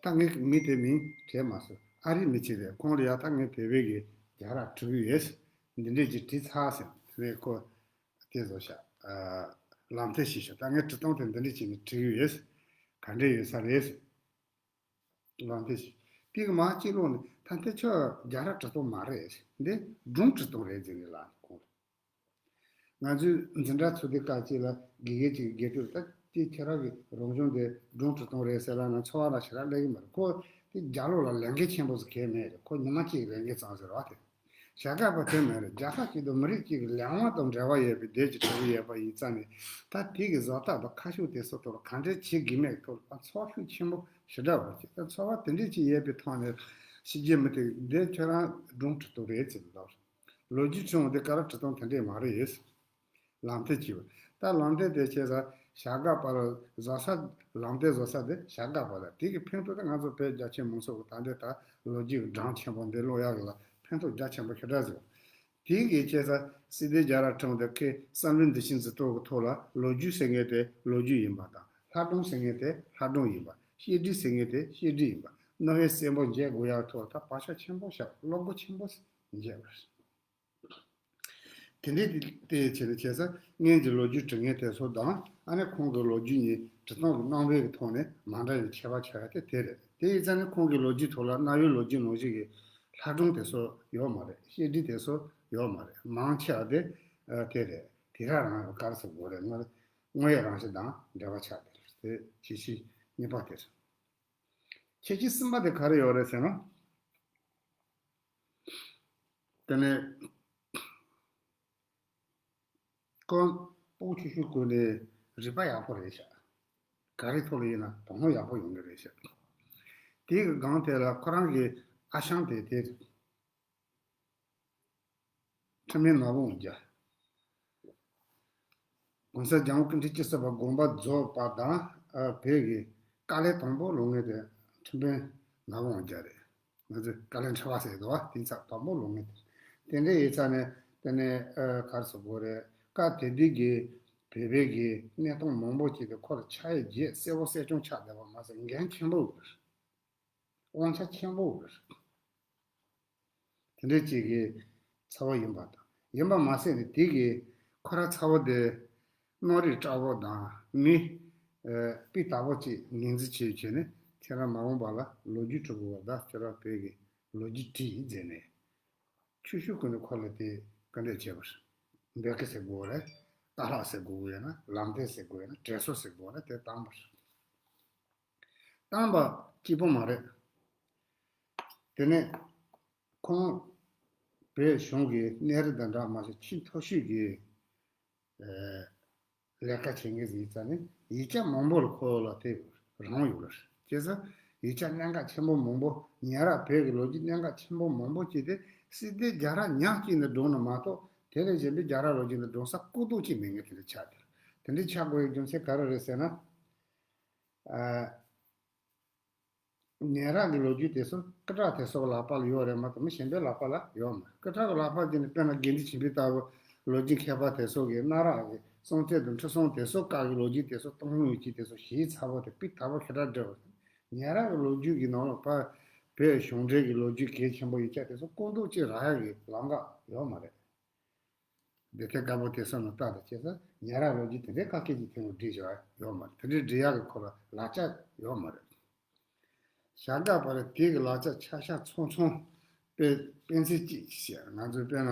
ད་ངས་མི་དེ་མིང་བྲིས་མ་སོང་། ཨ་རིའི་མི་ཅིག་རེད། ཁོང་ལ་ཡ་ད་ངས་བོད་པའི་གི་རྒྱ་ར་བྲིས་ཀྱི་ཡོད། འདི་འདྲས་ཅིག་བྲིས་ཚར་ཟེར། དེ་ནས་ཁོ་དེ་བཟོ་ཤག་ཨ། ལམ་སྟོན་ཞུས་ཤག་ད་ངས་བྲིས་སྟངས་དེ་འདི་འདྲས་བྱས་ནས་བྲིས་ཀྱི་ཡོད། ག་འདྲས་ཡོད་ས་རེད། ལམ་སྟོན་ཞུས། དེ་གི་མ་གཅིག་ལོག་ནས་ད་ལྟ་ཁྱོད་རྒྱ་ར་བྲིས་སྟངས་མ་རེད། འདི་སྒྲུང་བྲིས་སྟངས་རེད་ཟེར་ནས་ལབ་ནས་ཁོང་། ང་ཚོའི་འཛིན་གྲྭ་ཚུགས་དུས་སྐབས་ཅིག་ལ་དགེ་རྒན་ཅིག་དགེ་ཕྲུག་ད་དེ་ཁྱེད་རང་གི་རང་གཞུང་དེ་སྒྲུང་བྲིས་སྟངས་རེད་ཟེར་ལབ་ན་ཚོར་བ་ར་ཞེ་དྲག་སླེབས་ཀྱི་མ་རེད། ཁོ་དེ་རྒྱ་ལོ་ལ་ལས་འགན་ཆེན་པོ་ཟིག་གལ་མེད་རེད། ཁོ་ཉི་མ་གཅིག་ལས་འགན་བརྩམས་ཟེར་བ་དེ། བྱ་དཀའ་བ་དེ་མ་རེད། རྒྱལ་ཁབ་ཅིག་དང་མི་རིགས་ཅིག་གི་ལས་དབང་དང་འབྲེལ་བ་ཡོད་པའི་སྡེ་ཅིག་གྲུབ་ཀྱི་ཡོད་པ་ཡིན་ཙང་ནས། ད་དེ་གི་བཟོ་ལྟ་དང་ཁ་ཕྱོགས་དེ་ཚོ་ཐོག་ལ་ག་འདྲས་བྱེད་དགོས་མེད་ཐོག་ལ་ད་ཚོར་ཤུགས་ཆེན་པོ་ཞེ་དྲག་འོང་གི། ད་ཚོར་བ་དེ་འདྲས་ཅིག་ཡོད་པའི་ཐོག་ནས་ཕྱི་རྒྱལ་མི་དེ་འདི་ཁྱོད་རང་སྒྲུང་བྲིས་སྟངས་རེད་ཟེར་ལབ། ལོ་རྒྱུས་བྲིས་འོང་དེ་ག་ར་བྲིས་སྟངས་དེ་འདྲས་མ་རེད། ལམ་སྟོན་བྱས་པ། ད་ལམ་སྟོན་དེ་བྱས་ཙང་བྱ་དཀའ་བ་ལ་བཟོ་ས། ལམ་སྟོན་བཟོ་ས་དེ་བྱ་དཀའ་བ་ལ། དེ་གི་ཕན་ཐོགས་དེ་ང་ཚོ་བོད་རྒྱ་ཆེ་མང་ཚོགས་ཀྱི་ད་ལྟའི་ད་ལོ་རྒྱུས་ཀྱི་གྲངས་ཆེན་པོ་འདི་ཀློག་ཡག་གི་ལ་ཕན་ཐོགས་རྒྱ་ཆེན་པོ་ཞེ་དྲག་ཟིག་དེ་གི་བྱས་ཙང་སྲིད་དེ་རྒྱ་ར་ཁྲིམས་དེ་ཁའི་བསམ་བློའི་འདུ་ཤེས་འཛིན་སྟངས་ཀྱི་ཐོག་ལ་ལོ་རྒྱུས་ཟེར་མཁན་དེ་ལོ་རྒྱུས་ཡིན་པ་དང་། ལྷ་སྒྲུང་ཟེར་མཁན་དེ་ལྷ་སྒྲུང་ཡིན་པ། བཤད་སྒྲུང་ཟེར་མཁན་དེ་བཤད་སྒྲུང་ཡིན་པ། རྣ་བའི་གསོན་པོ་འཇལ་དགོས་ཡག་ཐོག་ད་བག་ཆགས་ཆེན་པོ་བཞག་བློ་སྒོ་ཆེན་པོ་འཇལ་བ་རེད། དེ་འདྲའི་དེ་བྱས་ནས་བྱས་ཙང་སྔོན་གྱི་ལོ་རྒྱུས་འབྲི་མཁན་དེ་ཚོ་དང་ཨ་ནི་ཁོང་གི་ལོ་རྒྱུས་གཉིས་འབྲི་སྟངས་ཀྱི་རྣམ་པའི་གི་ཐོག་ནས་མ་འདྲ་བའི་ཁྱད་པར་ཆགས་ཡ་དེ་དེ་རེད། དེ་ཡིན་ཙང་ནི་ཁོང་གི་ལོ་རྒྱུས་ཐོག་ལ་རྣ་བའི་ལོ་རྒྱུས་ནང་བཞིན་གྱི་ལྷ་སྒྲུང་དེ་ཚོ་ཡོད་མ་རེད། བཤད་སྒྲུང་དེ་ཚོ་ཡོད་མ་རེད། མང་ཆེ་བ་དེ་ཨ་དེ་རེད། དེ་རང་རང་གི་ག་རེ་ཟེར་དགོས་རེད། དངོས་དངོས་ཡོད་རང་བཞིན་དང་འབྲེལ་བ་ཆགས་དེ་རེད། དེ་ཁྱད་ཆོས་གཉིས་པ་དེ་རེད། ཁྱད་ཆོས་གསུམ་པ་དེ་ག་རེ་ཡོད་རེད་ཟེར་ན། དེ་ནས་ཁོང་སྤོ་བོ་ཆུང་ཆུང་སྒང་ནས་རིག་པ་ཡག་པོ་རེད་ཤག་ག་རེ་ཐོག་ལ་ཡིན་ན་དོ་སྣང་ཡག་པོ་ཡོང་གི་རེད་ཤག་དེའི་གི་སྒང་དེ་ལ་ཁོ་རང་གི་ཨ་ཞང་དེ་དེ་ཁྲི་སྨན་ནག་པོ་འོང་རྒྱ། གོང་ས་སྐྱབས་མགོན་སྐུ་ཕྲེང་བཅུ་གསུམ་པ་དགོངས་པ་རྫོགས་པ་དང་ཨ་བོད་ཀྱི་དཀའ་ལས་དང་པོ་སློང་མཁན་དེ་ཁྲི་སྨན་ནག་པོ་འོང་རྒྱ་རེད། ང་ཚོས་བཀའ་བློན་ཁྲི་པ་ཟེར་འདུག་བ། དེ་ཚ་དང་པོ་ལོ་ངེས་དེ་འདྲ་ཡིན་ཙང་ནས་དེ་ནས་ཨ་ག་རེ་ཟེར་དགོས་རེད། སྐབས་དེ་དུས་ཀྱི་བོད་པའི་གི་གནས་སྟངས་མང་པོ་ཅིག་དེ་ཁོ་ལ་ཆགས་ཡས་རྗེས་གསལ་པོ་གསལ་རྐྱང་ཆགས་བསྡད་པ་མ་ཟད་འགན་ཆེན་པོ་ཡོད་རེད། དབང་ཆ་ཆེན་པོ་ཡོད་རེད། དེ་འདྲའི་ཅིག་གི་ཚ་བོ་ཡིན་པ་དང་། ཡིན་པ་མ་ཟད་ནས་དེ་གི་ཁོ་ར་ཚ་བོ་དེ་སྣང་རིག་དྲག་པོ་དང་མི་ཨ་སྤུས་དག་པོ་ཅིག་ངོས་འཛིན་བྱས་བྱས་ནས་ཁྱེད་རང་མ་འོངས་པ་ལ་ལོ་རྒྱུས་སྒྲུབ་དགོས་པ་ད་ཁྱེད་རང་བོད་ཀྱི་ལོ་རྒྱུས་བྲིས་ཡིན་ཟེར་ནས་ཆུ་ཤུལ་ཀུན་ནས་ཁོ་ལ་དེ་ག་འདྲས་བྱས་པ་རེད། འབོད་སྐུལ་ཟེར་དགོས་རེད། ལྟ་ལྷག་ཟེར་དགོས་ཡོད་ན་ལམ་སྟོན་ཟེར་དགོས་ཡོད་ན་དྲན་གསོ་ཟེར་དགོས་རེད། དེ་བཏང་པ་རེད། བཏང་པ་གཅིག་པོ་མ་རེད། དེ་ནས་ཁོང་བོད་གཞུང་གི་གནས་རི་དང་འདྲ་མ་ཞིག་ཆེས་མཐོ་ཤོས་ཀྱི་ཨ་ལས་ཀ་བྱེད་མཁན་ཟིག་ཡིན་ཙང་ནི་ཡིག་ཆ་མང་པོ་ལ་ཁོ་ལ་དེ་རང་ཡོད་རེད། བྱས་ཙང་ཡིག་ཆ་གནད་འགག་ཆེན་པོ་མང་པོ་ཉེ་རབས་བོད་ཀྱི་ལོ་རྒྱུས་གནད་འགག་ཆེན་པོ་མང་པོ་ཅིག་དེ་སྲིད་སྡེ་རྒྱ་རབས་ཉག་གཅིག་ནས་བསྒྲུངས་ན་མ་གཏོགས་དེ་ལས་གཞན་པའི་རྒྱ་རབས་ལོ་རྒྱུས་ནས་བསྒྲུངས་ས་ཀོ་ཏོག་གཅིག་མེད་མཁན་དེ་འདྲ་ཆགས་ཀྱི་རེད། དེ་འདྲ་ཆགས་དགོས་ཡག་རྒྱུ་མཚན་ག་རེ་རེད་ཟེར་ན། ཨ། ཉེ་རབས་ཀྱི་ལོ་རྒྱུས་དེ་ཚོ་སྐུ་དྲག་དེ་ཚོ་གི་ལག་པ་ལ་ཡོད་རེད་མ་གཏོགས་མི་གཞན་པའི་ལག་པ་ལ་ཡོད་མ་རེད། སྐུ་དྲག་གི་ལག་པ་དེ་ནི་དཔེར་ན་དགེ་འདུན་ཆོས་འཕེལ་ལྟ་བུ་ལོ་རྒྱུས་མཁས་པ་དེ་ཚོ་གིས་གནའ་རབས་ཀྱི་སྲོང་བཙན་དང་ཁྲི་སྲོང་ལྡེ་སྲོག་སྐབས་ཀྱི་ལོ་རྒྱུས་དེ་ཚོ་སྟོང་ཡོད་ཀྱི་དེ་ཚོ་ཞིབ་ཚགས་པོ་དེ་སྤུས་དག་པོ་ཞེ་དྲག་འབྲི་བ་རེད། ཉེ་རབས་ཀྱི་ལོ་རྒྱུས་ཀྱི་ནང་ལ་ཕར་བོད་གཞུང་འབྲེལ་གྱི་ལོ་རྒྱུས་གལ་ཆེན་པོ་ཡིག་ཆ་དེ་ཚོ་ཀོ་ཏོག་གཅིག་རག་ཡག་གི་ལམ་ཁ་ཡོད་མ་རེད། སྡེ་ཁག་དཀར་པོ་དེ་ཚོ་ནང་ལྟ་དང་བྱས་ཙང་ཉེ་རབས་ལོ་རྒྱུས་དེ་འདྲའི་དཀའ་སྐད་ཀྱི་ཐོག་ནས་བྲིས་བཞག་ཡོད་མ་རེད། དེ་འདྲའི་འབྲི་ཡག་གི་ཁོ་ལ་ལག་ཆ་ཡོད་མ་རེད། བྱ་དགའ་པར་དེ་གི་ལག་ཆ་ཆ་ཤས་ཚང་ཚང་དཔེ་དཔེ་མཚོན་གཅིག་བཤད། ང་ཚོས་དཔེར་ན་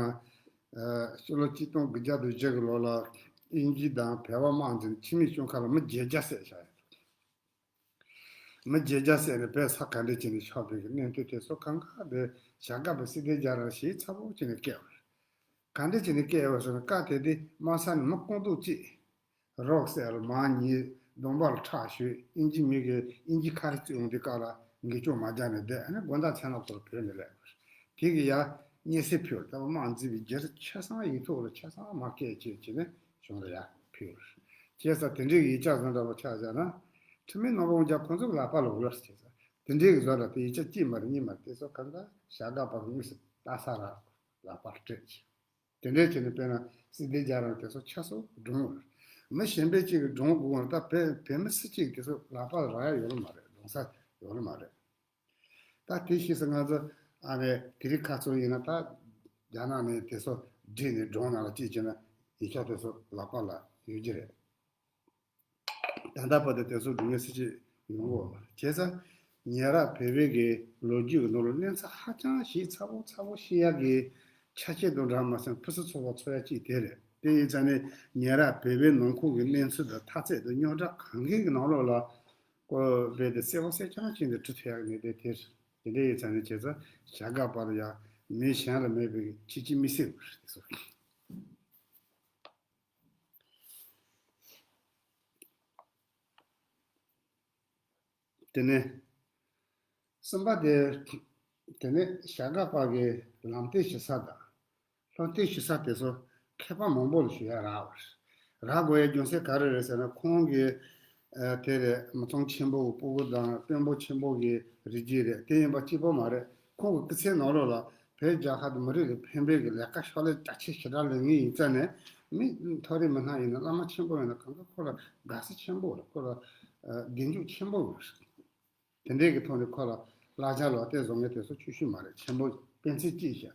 ཨ་ཕྱི་ལོ་གཅིག་སྟོང་དགུ་བརྒྱ་དང་བཞི་གི་ལོ་ལ་དབྱིན་ཇི་དང་བལ་པོ་དམག་འཛིང་ཕྱི་མིག་བཙུམ་ཁ་ལ་མི་བརྒྱད་བརྒྱ་བསད་བཞག་ཡོད། མི་བརྒྱད་བརྒྱ་བསད་ནས་བོད་ས་ག་འདྲ་བྱས་ནས་ཆགས་པའི་གནས་སྟངས་དེ་ཚོ་གང་ག་དེ་བྱ་དགའ་པ་སྲིད་སྡེ་རྒྱ་རབས་ཞིབ་ཚགས་པོ་བྱས་ནས་བཀལ་བ་རེད། ག་འདྲ་བྱས་ནས་བཀལ་བ་ཟེར་ན་སྐབས་དེ་དུས་དམག་ས་ནས་མི་ཀོ་ཏོག་གཅིག་རོགས་ཟེར་ལ་མང་གཉིས་གདོང་པ་ལ་ཁྲག་བཞུས། དབྱིན་ཇི་མི་གིས་དབྱིན་ཇི་ཁ་རི་བཙུགས་ཡོང་དུས་སྐབས་ལ་འགུལ་སྐྱོད་མ་རྒྱག་ནས་བསྡད། ཨ་ནི་དགོང་དག་མཚན་ལ་ཁོ་རང་བོད་ནས་སླེབས་པ་རེད། དེ་གི་ཡ་སྙན་སེང་ཕུལ་བ་རེད། ད་དམག་འཛིང་བའི་རྗེས་སུ་ཆ་ཚང་ཡིག་ཐོག་ལ་ཆ་ཚང་མར་བཀོད་བྱས་བྱས་ནས་གཞུང་ལ་ཡར་ཕུལ་བ་རེད། བྱས་ཙང་དེ་འདྲའི་ཡིག་ཆ་བཟོ་འདྲ་པོ་ཆགས་བཞག་ན་ཁྲིམས་མེད་ནོར་བུ་རྒྱ་ཁོང་ཚོ་གི་ལག་པ་ལ་འོས་ལ་བྱས་ཙང་དེ་འདྲའི་གི་བཟོ་འདྲ་དེ་ཡིག་ཆ་གཅིག་མ་རེད་གཉིས་མ་རེད། དེ་ཚོ་གང་ག་བྱ་དགའ་པ་གི་དངོས་སུ་ལྟ་ས་རག་ལག་པར་སྤྲད་བྱས། དེ་འདྲའི་བྱས་ནས་དཔེར་ན་སྲིད་སྡེ་རྒྱ་རབས་དེ་ཚོ་ཆ་ཚང་བསྒྲུངས་ཡོད་རེད། མི་གཞན་པའི་གཅིག་གིས་བསྒྲུངས་དགོས་པ་རེད། ད་བོད་བོད་མི་སུ་གཅིག་དེ་ཚོ་ལག་པ་ལ་རག་ཡ་ཡོད་ལ་མ་རེད། བསྒྲུངས་ས་ཡོད་ལ་མ་རེད། ད་དེ་ཕྱིས་སུ་ང་ཚོ་ཨ་ནི་དེ་རིང་ཁ་སང་ཡིན་ན་ད་རྒྱ་ནག་ནས་དེ་ཚོ་བསྒྲིགས་ནས་བསྒྲུངས་ན་ལ་གཅིག་བྱས་ན་ཡིག་ཆ་དེ་ཚོ་ལག་པ་ལ་ཡོད་ཀྱི་རེད། ད་ལྟ་བར་དུ་དེ་ཚོ་སྒྲུབ་མཁན་སུ་གཅིག་ཡོང་གི་ཡོད་མ་རེད། བྱས་ཙང་ཉེ་རབས་བོད་པའི་གི་ལོ་རྒྱུས་ཀྱི་ནང་ལ་གནས་ཚུལ་ཧ་ཅང་ཞིབ་ཚགས་པོ་ཚགས་པོ་ཤེས་ཡག་གི་ཆ་རྐྱེན་དང་འདྲ་མ་ཟད་ཕུན་སུམ་ཚོགས་པ་ཚོར་ཡག་གཅིག་དེ་རེད། དེ་ཡིན་ཙང་ནས་ཉེ་རབས་བོད་པའི་ནང་ཁུལ་གྱི་གནས་ཚུལ་དང་མཐའ་ཚད་དང་རྙོག་དྲ་གང་གའི་གི་ནང་ལོགས་ལ་ཀོ་རྦད་དེ་གསལ་པོ་གསལ་རྐྱང་བྱས་ནས་འབྲི་ཐུབ་ཡག་གནས་དེ་དེ་རེད། དེ་འདྲ་ཡིན་ཙང་ནས་བྱས་ཙང་བྱ་དགའ་པར་ཡང་མི་གཞན་ལ་མེད་པའི་ཁྱད་ཆོས་དམིགས་བསལ་ཡོད་རེད་དེ་ཚོ། དེ་ནས་གསུམ་པ་དེ། དེ་ནས་བྱ་དགའ་པ་གི་ལམ་སྟོན་ཞུ་ས་དང་སློབ་སྟོན་ཞུ་ས་དེ་ཚོ་མཁས་པ་མང་པོ་ལ་ཞུ་ཡ་རག་པ་རེད། རག་དགོས་ཡའི་རྒྱུ་མཚན་ག་རེ་རེད་ཟེར་ན་ཁོང་གིས་ཨ་དེ་རེད། མི་ཚང་ཆེན་པོ་གི་སྤུ་གུ་དང་དཔོན་པོ་ཆེན་པོ་གི་རིགས་རྒྱུད་རེད། དེ་ཡིན་པ་གཅིག་པོ་མ་རེད། ཁོང་གི་སྐུ་ཚེའི་ནང་ལོགས་ལ་བོད་རྒྱལ་ཁབ་དང་མི་རིགས་ལ་ཕན་པའི་གི་ལས་ཀ་ཕྱག་ལས་རྒྱ་ཆེ་ཞེ་དྲག་ལས་ངེས་ཡིན་ཙང་ནས་མི་མཐོ་རིམ་མི་སྣ་ཡིན་ན་བླ་མ་ཆེན་པོ་ཡིན་ན་གང་ག་ཁོ་ལ་དགའ་བསུ་ཆེན་པོ་རེད། ཁོ་ལ་ཨ་གདེང་འཇོག་ཆེན་པོ་ཡོད་རེད། དེ་འདྲའི་གི་ཐོག་ནས་ཁོ་ལ་བསླབ་བྱ་ལོ་རྒྱུས་བཟོ་མཁན་དེ་ཚོ་ཆུང་ཆུང་མ་རེད། ཆེན་པོ་དཔེ་མཚོན་གཅིག་བཤད།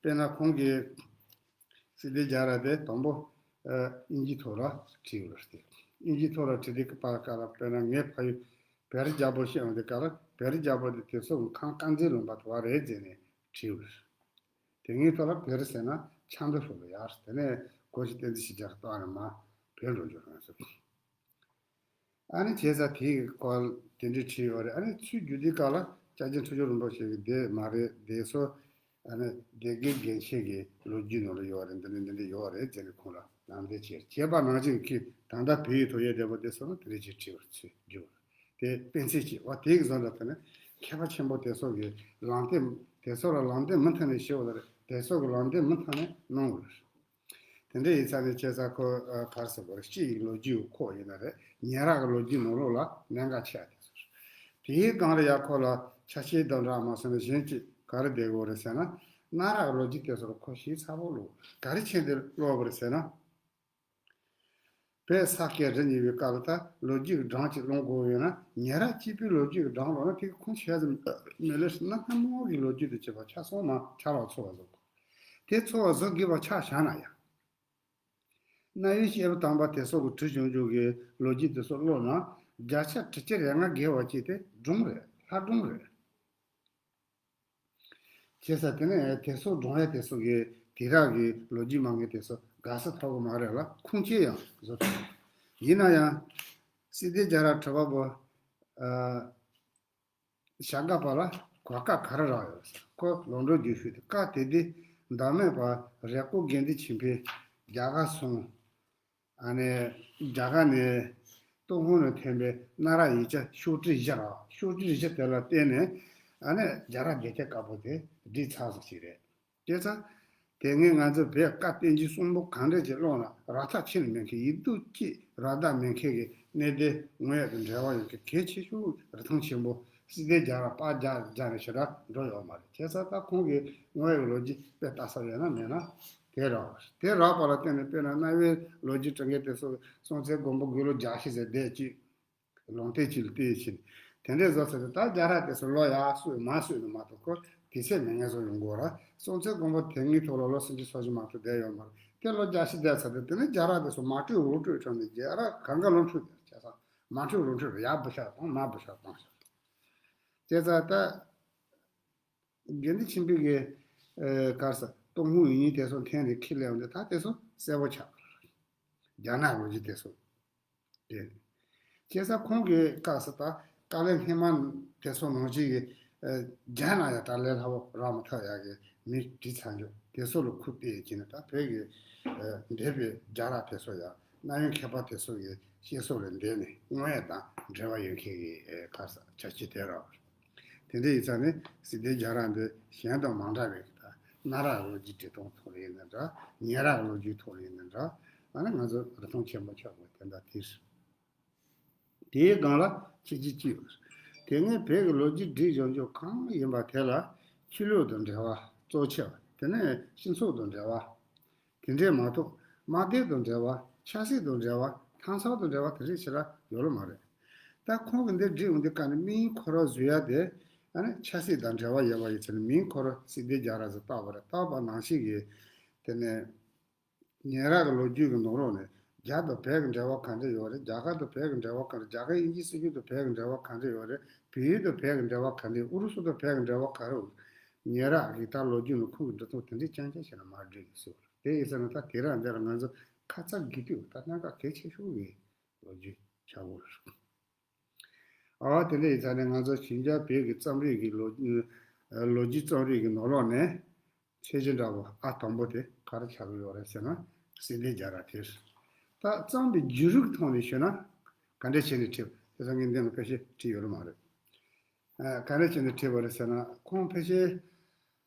དཔེར་ན་ཁོང་གིས་སྲིད་སྡེ་རྒྱ་རབས་དེ་དང་པོ་ཨ་དབྱིན་ཇིའི་ཐོག་ལ་བྲིས་ཡོད་རེད་དེ། དབྱིན་ཇིའི་ཐོག་ལ་བྲིས་དུས་ཀྱི་བར་སྐབས་ལ་དཔེར་ན་ངའི་ཕ་ཡུལ་བེ་རི་རྒྱལ་པོ་ཞེས་ཡོང་དུས་སྐབས་ལ་བེ་རི་རྒྱལ་པོ་དེ་དེ་ཚོ་ཁང་དཀར་མཛེས་ལུང་པ་དེ་བ་རེད་ཟེར་ནས་བྲིས་ཡོད་རེད། དེ་སྔའི་ཐོག་ལ་བེ་རི་ཟེར་ན་ཆབ་མདོ་ཕྱོགས་ལ་ཡོད་རེད། དེ་ནས་གོ་ཤྲི་བསྟན་འཛིན་གཞིས་ཆགས་ཀྱི་ལྟག་ནས་མར་བོད་འགྲོ་རྒྱུ་རང་སོ། ཨ་ནི་བྱས་ཙང་དེའི་སྐོར་དེ་འདྲའི་བྲིས་ཡོད་རེད། ཨ་ནི་ཚུར་བརྒྱུད་དུས་སྐབས་ལ་སྐྱབས་རྗེ་མཐུ་ཆེན་རིན་པོ་ཆེ་གི་སྡེ་མ་རེད་སྡེ་སོ། ཨ་ནི་སྡེ་དགེ་རྒན་ཆེན་གྱི་ལོ་རྒྱུས་ནང་ལ་ཡོད་རེད། འདི་འདྲ་འདི་འདྲ་ཡོད་རེད་ཟེར་ནས་ཁོང་ལ་ལམ་སྟོན་བྱས། བྱས་པ་ནང་བཞིན་གྱི་ད་ལྟ་བོད་ཡིག་ཐོག་ཡོད་བསྡད་པ་དེ་ཚོ་ནི་དེ་འདྲ་ཅིག་བྲིས་པར་ཚུར་བརྒྱུད་པ་རེད། དེ་དཔེ་མཚོན་གཅིག་བ་དེ་གི་བཟོ་འདྲ་དེ་ནི་མཁས་པ་ཆེན་པོ་དེ་ཚོ་གི་ལམ་སྟོན། དེ་ཚོ་ལ་ལམ་སྟོན་མུ་མཐུད་ནས་ཞུ་བ་རེད། དེ་ཚོ་གི་ལམ་སྟོན་མུ་མཐུད་ནས་གནང་བ་རེད། དེ་འདྲ་ཡིན་ཙང་ནས་བྱས་ཙང་ཁོ་ཨ་ག་རེ་ཟེར་དགོས་རེད། སྤྱི་ཡི་ལོ་རྒྱུས་ཁོག་ཡིན་ན་རེད། ཉེ་རབས་ཀྱི་ལོ་རྒྱུས་ནང་ལོགས་ལ་གནད་འགག་ཆེ་བ་དེ་ཚོ་རེད། དེའི་སྒང་ལ་ཡ་ཁོ་ལ་ ཆ་ཤས་དང་འདྲ་མ་སོང་ན་གཞན་གཅིག་ག་རེ་བསྡད་དགོས་རེད་ཟེར་ན། གནའ་རབས་ལོ་རྒྱུས་དེ་ཚོར་ཁོ་ཞིབ་ཚགས་པོ་ཀློག་ག་རེ་བྱས་ཏེ་ཀློག་དགོས་རེད་ཟེར་ན། བོད་ས་སྐྱ་རི་གཉིས་པའི་སྐབས་ལ་ད་ལོ་རྒྱུས་ཀྱི་སྒྲ་གཅིག་ཀློག་དགོས་ཡོད་ན། ཉེ་རབས་སྐྱེས་བུའི་ལོ་རྒྱུས་ཀྱི་སྒྲ་ཀློག་ན་དེ་གི་ཁུངས་ཆེ་ཙམ་མི་ལེགས་ན། སྔ་མོ་གི་ལོ་རྒྱུས་དང་བཅས་པ་ཆ་ཚང་མ་ཆ་ལ་ཚོར་བ་བཟོ་དགོས། དེ་ཚོར་བ་བཟོ་དགོས་པ་ཆ་བཞག་ན་ཡང་། རྣ་བའི་ཤེས་པ་དམ་པ་དེ་སོགས་ཀྱིས་བྲིས་བྱུང་བྱུང་གི་ལོ་རྒྱུས་དེ་ཚོ་ཀློག་ན། བརྒྱ་ཆ་དྲུག་ཅུ་རེ་ལྔ་བརྒལ་བ་ཅིག་དེ་སྒྲུང་རེད། ལྷ་སྒྲུང་རེད། བྱས་ཙང་དེ་ནས་དེ་ཚོ་སྒྲུང་ཡ་དེ་ཚོ་གི་དེང་རབས་ཀྱི་ལོ་རྒྱུས་མང་ངེས་དེ་ཚོ་དགའ་ས་ཐོབ་གི་མ་རེད་ལ། ཁུངས་སྐྱེལ་ཡང་བཟོ་ཐུབ། ཡིན་ན་ཡང་སྲིད་སྡེ་རྒྱལ་རབས་བྲིས་པ་པོ་ཨ་ཞྭ་སྒབ་པ་ལ་གོ་སྐབས་ག་རེ་རག་ཡོད་ཟེར། ཁོ་ལོག་འགྲོ་རྒྱུ་ཞུས་ཏེ། སྐབས་དེ་དུས་ཟླ་མེད་པ་རེབ་གོང་དགེ་འདུན་ཆོས་འཕེལ་རྒྱ་གར་སོང་། ཨ་ནི་རྒྱ་གར་ནས་ཏུན་ཧོང་ནས་ཐོན་པའི་གནའ་རབས་ཡིག་ཆ་ཤོག་དྲིལ་བཞི་རག་ཤོག་དྲིལ་བཞི་དེ་ལ་བརྟེན་ནས་ཨ་ནི་རྒྱལ་རབས་བརྒྱད་བརྒྱ་དཀར་པོ་དེ་བྲིས་ཚར་སོང་ཞིག་རེད། བྱས་ཙང་དེ་སྔའི་ང་ཚོ་བོད་བཀའ་བསྟན་འགྱུར་གསུམ་པོ་གང་འདྲ་ཅིག་ཀློག་ན་རག་ཐབས་ཁྱོན་ནས་མེད་མཁན། ཡིག་རྡུལ་གཅིག་རག་ཐབས་མེད་མཁན་གྱི་གནད་དོན་དངོས་ཡོད་དང་འབྲེལ་བ་ཡོད་མཁན་གལ་ཆེ་ཤོས་རིན་ཐང་ཆེན་པོ་སྲིད་སྡེ་རྒྱལ་རབས་པར་རྒྱག་རྒྱག་ནས་ཞེ་དྲག་འགྲོ་ཡོད་མ་རེད། བྱས་ཙང་ད་ཁོང་གི་དངོས་ཡོད་ཀྱི་ལོ་རྒྱུས་དཔེ་ལྟ་ས་ཡོད་ན་མེད་ན་དེ་རག་པ་རེད། དེ་རག་པ་ལ་བརྟེན་ནས། དཔེར་ན་གནའ་བོའི་ལོ་རྒྱུས་འབྲི་མཁན་དེ་ཚོ་སྲོང་བཙན་སྒམ་པོ་དགུང་ལོ་བརྒྱད་ཅུ་ཟེར་བསྡད་ཅིག་ལུང་བསྟན་ཅིག་ལ་བལྟས་ཕྱིན། དེ་འདྲའི་བཟོ་ཚར་ཏེ་ད་རྒྱལ་རབས་དེ་ཚོ་ཀློག་ཡག་སུས་མ་སུས་ནི་མ་གཏོགས་ཁོ་དུས་ཚོད་མེད་མཁན་བཟོ་ཡོང་གི་རེད། སྲོང་བཙན་སྒམ་པོ་དེ་སྔའི་ཐོག་ལ་ལོ་སུམ་ཅུ་སོ་བཞི་མ་གཏོགས་བསྡད་ཡོད་མ་རེད། དེ་ལོ་བརྒྱད་ཅུ་བསྡད་ཚར་ཏེ། དེ་ནས་རྒྱལ་རབས་དེ་ཚོ་མ་བྲིས་འུར་བྲོས་བྱུང་ནས་རྒྱལ་རབས་གང་ག་ལོ་འཁྲུག་བསྡད། བྱས་ཙང་མ་འཁྲུག་རུ་འཁྲུག་རེད། ཡར་བུ་ཤ་བཏང་མར་བུ་ཤ་བཏང་ཤག་བྱས་ཙང་ད་དགེ་འདུན་ཆོས་འཕེལ་གྱི་ཨ་ག་རེ་ཟེར། ཏུན་ཧོང་ཡིག་རྙིང་དེ་ཚོ་འཐེན་ནས་ཁྱེར་སླེབས་ཏེ། ད་དེ་ཚོ་གསལ་པོ་ཆགས། རྒྱ་ནག་ལོ་རྒྱུས་དེ་ཚོ། དེ་བྱས་ཙང་ཁོང་གིས་ག་རེ་ཟེར། ད་དཀའ་ལས་སྔོན་མ་དེ་ཚོ་ནང་བཞིན་གྱི་ཨ་རྒྱ་ནག་ཡང་ད་ལས་སླ་པོ་རག་མ་ཐག་ཡག་གི་མི་བྲིས་ཚར་འཇོག་དེ་ཚོ་ལ་ཁུངས་གཏད་བྱས་ནས། ད་བོད་ཀྱི་ཨ་འདས་པའི་རྒྱལ་རབས་དེ་ཚོ་ཡང་གནའ་བོའི་མཁས་པ་དེ་ཚོ་གི་བཤད་སྲོལ་ལ་བརྟེན་ནས་དངོས་ཡོད་དང་འབྲེལ་བ་ཡོད་མཁན་གྱི་ཨ་ག་རེ་ཟེར། བྱ་སྤྱོད་དེ་རེད། དེ་འདྲ་ཡིན་ཙང་ནི་སྲིད་སྡེ་རྒྱལ་རབས་འདི་གཞན་དང་མ་འདྲ་བའི་གི། ད་གནའ་རབས་ལོ་རྒྱུས་འབྲི་སྟངས་ཐོག་ལ་ཡིན་ན་འདྲ། ཉེ་རབས་ལོ་རྒྱུས་ཐོག་ལ་ཡིན་ན་འདྲ། ཨ་ནི་ང་ཚོ་རིན་ཐང་ཆེན་པོ་ཆགས་དགོས་དེ་འདྲ་དེ་རེད། དེའི་སྒང་ལ་ཁྱད་ཆོས་ཅི་ཡོད་རེད། དེ་སྔའི་བོད་ཀྱི་ལོ་རྒྱུས་བསྒྲིགས་བཞག་རྒྱུ་གང་ཡིན་པ་དེ་ལ་ཆོས་ལུགས་དང་འབྲེལ་བ་གཙོ་ཆེ་བ། དེ་ནས་སྤྱི་ཚོགས་དང་འབྲེལ་བ། དེ་འདྲས་མ་གཏོགས་དམག་སྡེ་དང་འབྲེལ་བ། ཆབ་སྲིད་དང་འབྲེལ་བ། མཐའ་མཚམས་དང་འབྲེལ་བ་དེ་རིགས་ཞེ་དྲག་ཡོད་ལོ་མ་རེད། ད་ཁོང་གིས་འདི་བྲིས་འོང་དུས་ཀ་ནས་མིང་ཁོ་རང་བཟོ་ཡ་དེ། ཨ་ནི་ཆབ་སྲིད་དང་འབྲེལ་བ་ཡོད་པ་ཡིན་ཙང་ནི་མིང་ཁོ་རང་སྲིད་སྡེ་རྒྱལ་རབས་ཟེར་བཏགས་པ་རེད། བཏགས་པ་ནང་བཞིན་གྱི་དེ་ནས་ཉེ་རབས་ཀྱི་ལོ་རྒྱུས་ཀྱི་ནང་ལོགས་ནས་རྒྱ་དང་བོད་ཀྱི་འབྲེལ་བ་ག་འདྲ་ཡོད་རེད། རྒྱ་གར་དང་བོད་ཀྱི་འབྲེལ་བ་ག་རེ། རྒྱ་གར་དབྱིན་ཇི་སྲིད་གཞུང་དང་བོད་ཀྱི་འབྲེལ་བ་ག་འདྲ་ཡོད་རེད། བལ་ཡུལ་དང་བོད་ཀྱི་འབྲེལ་བ་ག་འདྲ། ཨུ་རུ་སུ་དང་བོད་ཀྱི་འབྲེལ་བ་ག་རེ་ཡོད། ཉེ་རབས་ཀྱི་ད་ལོ་རྒྱུས་ནང་ཁུངས་ཀྱི་འབྲི་སྟངས་དེ་འདྲས་རྐྱང་རྐྱང་བྱས་ན་མ་འགྲིག་གི་ཟེར་བ་རེད། དེ་ཡིན་ཙང་ནི་ད་དེང་རབས་འདི་ལ་ང་ཚོ་ཁ་ཚ་དགོས་གཏུགས་ད་གནད་འགག་གལ་ཆེ་ཤོས་ཀྱི་ལོ་རྒྱུས་ཆགས་ཡོད་རེད། ཨ་དེ་འདྲ་ཡིན་ཙང་ནི་ང་ཚོ་ཞིང་ཆ་བོད་ཀྱི་རྩོམ་རིག་གི་ལོ་ལོ་རྒྱུས་རྩོམ་རིག་གི་ནང་ལོགས་ནས་ཁྱད་ཆོས་འདྲ་པོ་ཨ་དང་པོ་དེ་ག་རེ་ཆགས་ཀྱི་ཡོད་རེད་ཟེར་ན། སྲིད་སྡེ་རྒྱལ་རབས་དེ་རེད། ད་རྩོམ་པའི་བརྒྱུད་རིམ་ཐོག་ནས་ཞུས་ན་ག་འདྲ་བྱས་ནས་བྲིས། དེ་ཚོ་ངས་འདི་ནང་ཕལ་ཆེར་བྲིས་ཡོད་རེད་མ་རེད། ཨ་ག་འདྲ་བྱས་ནས་བྲིས་པ་རེད་ཟེར་ན། ཁོང་ཕལ་ཆེར་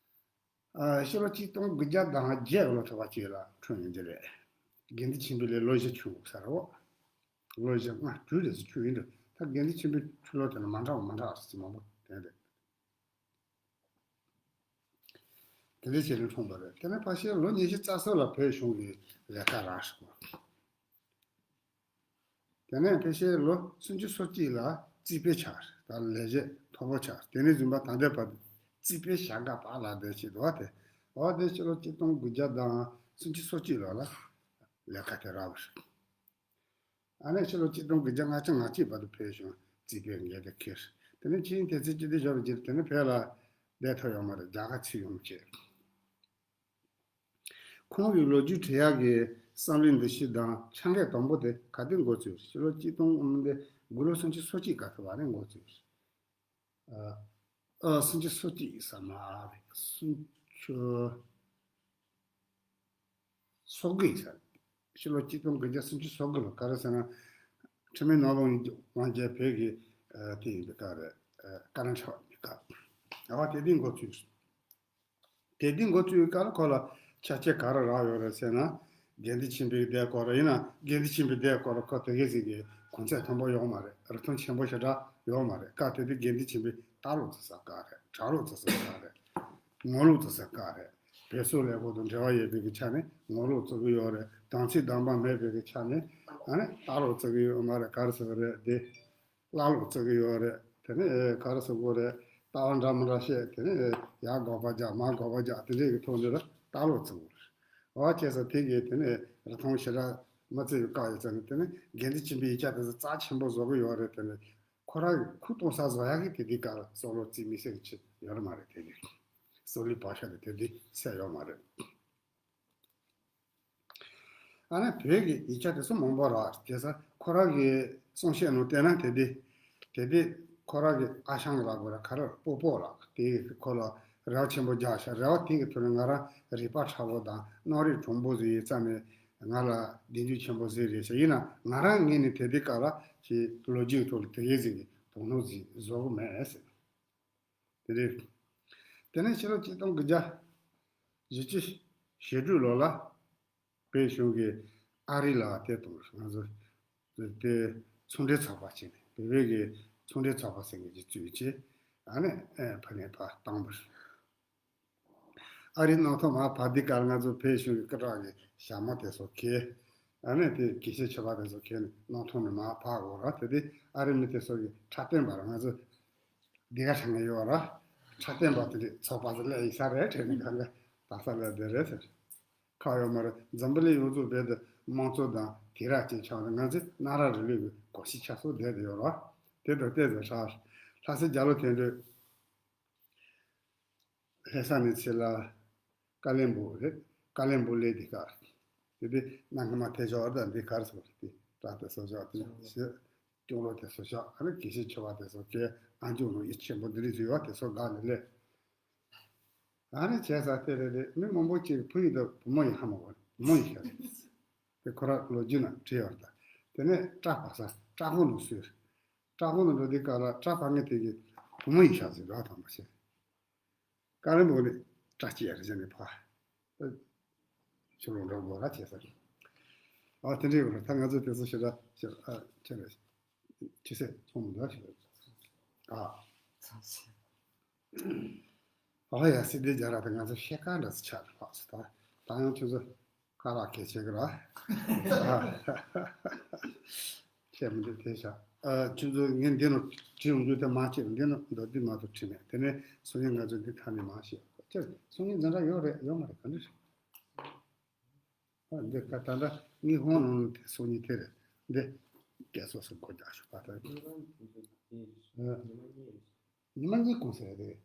ཨ་ཕྱི་ལོ་གཅིག་སྟོང་དགུ་བརྒྱ་དང་བརྒྱད་ལོ་ཐུབ་པ་ཅིག་ལ་འཁྲུངས་ཡོང་གི་རེད། དགེ་འདུན་ཆོས་འཕེལ་ལས་ལོ་བཞི་ཆུང་ས་རེད་བ། ལོ་བཞི་ལྔ་དྲུག་རེ་ཟེར་ཆུང་ཡིན་འགྲོ། ད་དགེ་འདུན་ཆོས་འཕེལ་ཆུ་ལོ་དེ་ལ་མ་འདྲ་བ་མ་འདྲ་བ་ཟེར་མང་པོ་དེ་རེད། དེ་འདྲ་བྱས་ནས་འཁྲུངས་པ་རེད། དེ་ནས་ཕལ་ཆེར་ལོ་ཉི་ཤུ་རྩ་གསུམ་ལ་བོད་གཞུང་གི་ལས་ཀ་རག་སོང་། དེ་ནས་ཕལ་ཆེར་ལོ་སུམ་ཅུ་སོ་གཅིག་ལ་རྩིས་དཔོན་ཆགས། ད་ལས་བྱེད་མཐོ་པོ་ཆགས། དེ་ནས་བཟུང་བ་ད་ལྟའི་བར་དུ་རྩིས་དཔོན་ཞྭ་སྒབ་པ་ལབ་བསྡད་བྱས་འདུག་བ། དེ་འོ་དེ་ཕྱི་ལོ་གཅིག་སྟོང་དགུ་བརྒྱ་དང་སུམ་ཅུ་སོ་གཅིག་ལོ་ལ་ལས་ཀ་དེ་རག་པ་རེད། ཨ་ནི་ཕྱི་ལོ་གཅིག་སྟོང་དགུ་བརྒྱ་ལྔ་བཅུ་ང་གཅིག་བར་དུ་བོད་གཞུང་རྩིས་དཔོན་འགན་དེ་འཁྱེར། དེ་ནས་ཆིངས་ཡིག་དེབ་སྐྱེལ་དུས་བཞག་པའི་རྗེས་དེ་ནས་བོད་ལ་བསྡད་ཐུབ་ཡོད་མ་རེད། རྒྱ་གར་ཚུར་ཡོང་བྱས། ཁོང་གི་ལོ་རྒྱུས་བྲི་ཡག་གི་བསམ་བློའི་འདུ་ཤེས་དང་ཆ་འགྲིག་དང་པོ་དེ་ག་དུས་འགོ་ཚུགས། ཕྱི་ལོ་གཅིག་སྟོང་དགུ་བརྒྱ་སུམ་ཅུ་སོ་གཅིག་སྐབས་དུ་བ་ནས་འགོ་ཚུགས། ཨ་སུམ་ཅུ་སོ་གཅིག་ས་མ་རེད། སུམ་ཅུ་སོ་དགུ་ཡིན་ས་རེད། ཕྱི་ལོ་གཅིག་སྟོང་དགུ་བརྒྱ་སུམ་ཅུ་སོ་དགུ་ལོ། ག་རེ་ཟེར་ན་འཕྲིན་མེད་ནོར་བུ་དབང་རྒྱལ་བོད་ཀྱི་ཨ་དེ་ཡིན་པའི་སྐབས་རེད། ཨ་བཀའ་བློན་ཁྲི་པ་ཡིན་པའི་སྐབས། ཨ་བ་དེ་དུས་འགོ་ཚུགས། དེ་དུས་འགོ་ཚུགས་པའི་སྐབས་ལ་ཁོ་ལ་ཆ་རྐྱེན་ག་རེ་རག་ཡོད་རེད་ཟེར་ན། དགེ་འདུན་ཆོས་འཕེལ་གྱི་སྡེ་སྐོར་ཡིན་ན། དགེ་འདུན་ཆོས་འཕེལ་སྡེ་སྐོར་ཁོ་དེ་གའི་ཟིག་གི་གོང་ཚད་མཐོན་པོ་ཡོད་མ་རེད། རིན་ཐང་ཆེན་པོ་ཞེ་དྲག་ཡོད་མ་རེད། སྐབས་དེ་དུས་དགེ་འདུན་ཆོས་འཕེལ་ ལྟ་ལོག་བརྩི་ས་ག་རེད། གྲྭ་ལོག་བརྩི་ས་ག་རེད། ངོ་ལོག་བརྩི་ས་ག་རེད། བོད་སོག་ལས་ཁུངས་དང་འབྲེལ་བ་ཡོད་པའི་གི་ཆ་ནས་ངོ་ལོག་བརྩི་གི་ཡོད་རེད། དམ་ཚིག་དམ་པ་མེད་པའི་གི་ཆ་ནས་ཨ་ནི་ལྟ་ལོག་བརྩི་གི་ཡོད་མ་རེད། ག་རེ་ཟེར་གི་རེད་དེ། བླ་ལོག་བརྩི་གི་ཡོད་རེད། དེ་ནས་ག་རེ་ཟེར་དགོས་རེད། ལྟ་བ་འདྲ་མི་འདྲ་བཤད། དེ་ནས་ཡར་དགག་པ་རྒྱག་མར་དགག་པ་རྒྱག་དེ་འདྲའི་གི་ཐོག་ནས་ལ་ལྟ་ལོག་བརྩི་གི་རེད། འོ་བྱས་ཙང་དེ་གི་དེ་ནས་རིགས་མཐོང་ཞེ་དྲག་མ་བརྩི་བའི་བཀའ་ཡོད་ཙང་ནས། དེ་ནས་དགེ་འདུན་ཆོས་འཕེལ་ཡིག་ཆ་དེ་ཚོ་རྩ་ཆེན་པོ་བཟོ་གི་ཡོད་རེད། དེ་ནས་ཁོ་རང་གི་ཁུངས་གཏོང་ས་བཟོ་ཡག་གི་དེ་དེ་ག་ལ་སྲོག་ལོ་རྩིས་མི་སེར་གྱི་ཡོད་མ་རེད། དེ་དེ་སྲོག་ལོའི་བག་ཆགས་དེ་དེ་དེ་སད་ཡོད་མ་རེད། ཨ་ནི་བོད་ཀྱི་ཡིག་ཆ་དེ་ཚོ་མང་པོ་རག་དེ་ས་ཁོ་རང་གི་གསུང་བཤད་ནང་བལྟས་ན་དེ་དེ་དེ་དེ་ཁོ་རང་གི་ཨ་ཞང་ལ་གོ་ར་ཁ་ར་སྤོ་སྤོ་ལ་དེ་ཁོ་ལ་རེ་བ་ཆེན་པོ་རྒྱག་ཤག་རེ་བ་དེ་གི་ཐོག་ནས་ང་རང་རིག་པ་ཕྲ་བོ་དང་རྣོ་རིག་གྲུང་པོ་ཟིག་ཡིན་ཙང་ནས། ང་ལ་གདེང་ཚོད་ཆེན་པོ་ཟིག་རེད་ཤག་ཡིན་ན་ང་རང་ངོས་ནས་དེ་དེ་ག་ལ་ཅིག་ལོ་རྒྱུས་ཐོག་ལ་དེ་གའི་ཟིག་གི་དོ་སྣང་ཟིག་བཟོ་གི་མེད་ཟེར། དེ་རེད། དེ་ནས་ཕྱི་ལོ་ཆིག་སྟོང་དགུ་བརྒྱ་བཞི་བཅུ་ཞེ་དྲུག་ལོ་ལ་བོད་གཞུང་གིས་ཨ་རི་ལ་དེ་དང་ང་ཚོ་དེ་ཚོང་འབྲེལ་ཚོགས་པ་ཅིག་ནས། བོད་བོད་ཀྱི་ཚོང་འབྲེལ་ཚོགས་པ་ཟེར་མཁན་ཅིག་བཙུགས་བྱས། ཨ་ནི་ཨེ་ཕ་ནས་ཕར་བཏང་བ་རེད། ཨ་རིའི་གནམ་ཐང་མར་བབས་དུས་སྐབས་ལ་ང་ཚོ་བོད་གཞུང་གི་སྐུ་དྲག་གི་ཞྭ་མོ་དེ་ཚོ་གྱོན། ཨ་ནི་དེ་དགེ་བཤེས་ཆོས་པ་དེ་ཚོ་གྱོན་ནས་གནམ་ཐང་ནས་མར་བབས་ཡོད་རེད། དེ་དུས་ཨ་རི་མི་དེ་ཚོ་གིས་འཁྲབ་སྟོན་པ་རེད། ང་ཚོ་འདི་ག་ཆགས་ནས་ཡོད་རེད། འཁྲབ་སྟོན་པ་དེ་འདྲ་ཚོགས་པ་ཚོ་སླེབས་ཡིན་ས་རེད་དྲན་ནས་གང་ག་དག་ས་སླེབས་བསྡད་རེད་ཟེར། ཁག་ཡོད་མ་རེད། འཛམ་བུ་གླིང་ཡོངས་རྫོགས་རྦད་དེ་དམངས་གཙོ་དང་དེང་རབས་ཅན་ཆགས་ནས། ང་ཚོ་གནའ་རབས་རིང་ལུགས་ཀྱི་གོམས་གཤིས་ཆགས་སོང་བསྡད་དེ་ཡོད་རེད། དེ་དང་ཏོག་ཙམ་ཧྲ། ལྷ་སའི་རྒྱ་ལོ་དོན་གྲུབ་ལྷ་ས་ནས་ཕྱིར་ལ་ཀ་ལོན་སྦུག་རེད། ཀ་ལོན་སྦུག་སླེབས་དུས་སྐབས་དེ་དུས་གནའ་སྔ་མ་དེ་ཞོག་དང་འདི་གར་སོང་དེ་བྲག་དེ་ཚོ་ཞོག་དེ་ཞེས་སྐྱོང་ལོ་དེ་ཚོ་ཞོག་ཨ་ནི་དགེ་བཤེས་ཆོས་པ་དེ་ཚོ་གའི་ཨ་མཆོག་ནང་ཡིད་ཆེན་པོ་འདི་རིགས་བཟོས་པ་དེ་ཚོ་དགའ་ནས་སླེབས། ཨ་ནི་བྱས་ཙང་དེ་རེད་དེ་མི་མང་པོ་ཅིག་བུ་ཡིན་དང་བུ་མོ་ཡིན་ཧ་མ་གོ། བུ་མོ་ཡིན་ཤག་རེད། དེ་ཁོ་རང་ལོ་རྒྱུས་ནང་བྲིས་ཡོད་རེད། ད་དེ་ནས་སྐྲ་ཕར་ས་སྐྲ་ཁང་ནང་སོས། སྐྲ་ཁང་ནང་འགྲོ་དུས་སྐབས་ལ་སྐྲ་ཕར་ངེས་དེ་གི་བུ་མོ་ཡིན་ཤག་ཟེར་རོགས་དང་པོ་བྱས། ཀ་ལོན་སྦུག་ནས་སྐྲ་བཅད་རེ་བྱས་ནས་ཕར་ཕྱི་ལོགས་འགྲོ་དགོས་ར་བྱས་ཟེར། ཨ་དེ་འདྲའི་ཡོད་རེད། ད་ང་ཚོ་དེ་ཚོ་ཞེ་དྲག་ཞེ་དྲག་ཨ་ཁྱེད་རེད། ཅི་ཟེར་ཚོང་མི་འདུག་ཞེ་དྲག་ཨ། ཨ་ཡ་སྲིད་དེ་རྒྱ་ར་དེ་ང་ཚོ་ཤེལ་དཀར་འདྲ་ཚོ་ཆགས་ལྷག་སོང་། ད་ད་ཡང་ཁྱོད་ཚོ་ཁ་ལག་གལ་ཆེ་གི་ར། བཤད་མི་འདུག་དེ་བཞག་ཨ་ཁྱོད་ཚོ་ངས་འདི་ནང་བྲིས་ཡོང་རྒྱུ་དེ་མ་བྱེད། འདི་ནང་མདོར་བསྡུས་མ་གཏོགས་བྲིས་མེད། དེ་ནས་སང་ཉིན་ང་ཚོ་འདི་ཐ་ནས་མ་བཤད། ཁྱོད་སང་ཉིན་འཛིན་གྲྭ་ཡོད་རེད་ཡོད་མ་རེད་ག་འདྲ་རེད། ཨ་འདི་ཁ་ད་ལྟ་དངུལ་ཁང་ནང་དེ་སང་ཉིན་དེ་རེད། འདི་རྒྱལ་ཚོགས་སུ་སྒོ་རྒྱག་ཞོག་པ་ད། ཨ། ཉི་མ་གཉིས་གོང་ཟེར་རེད།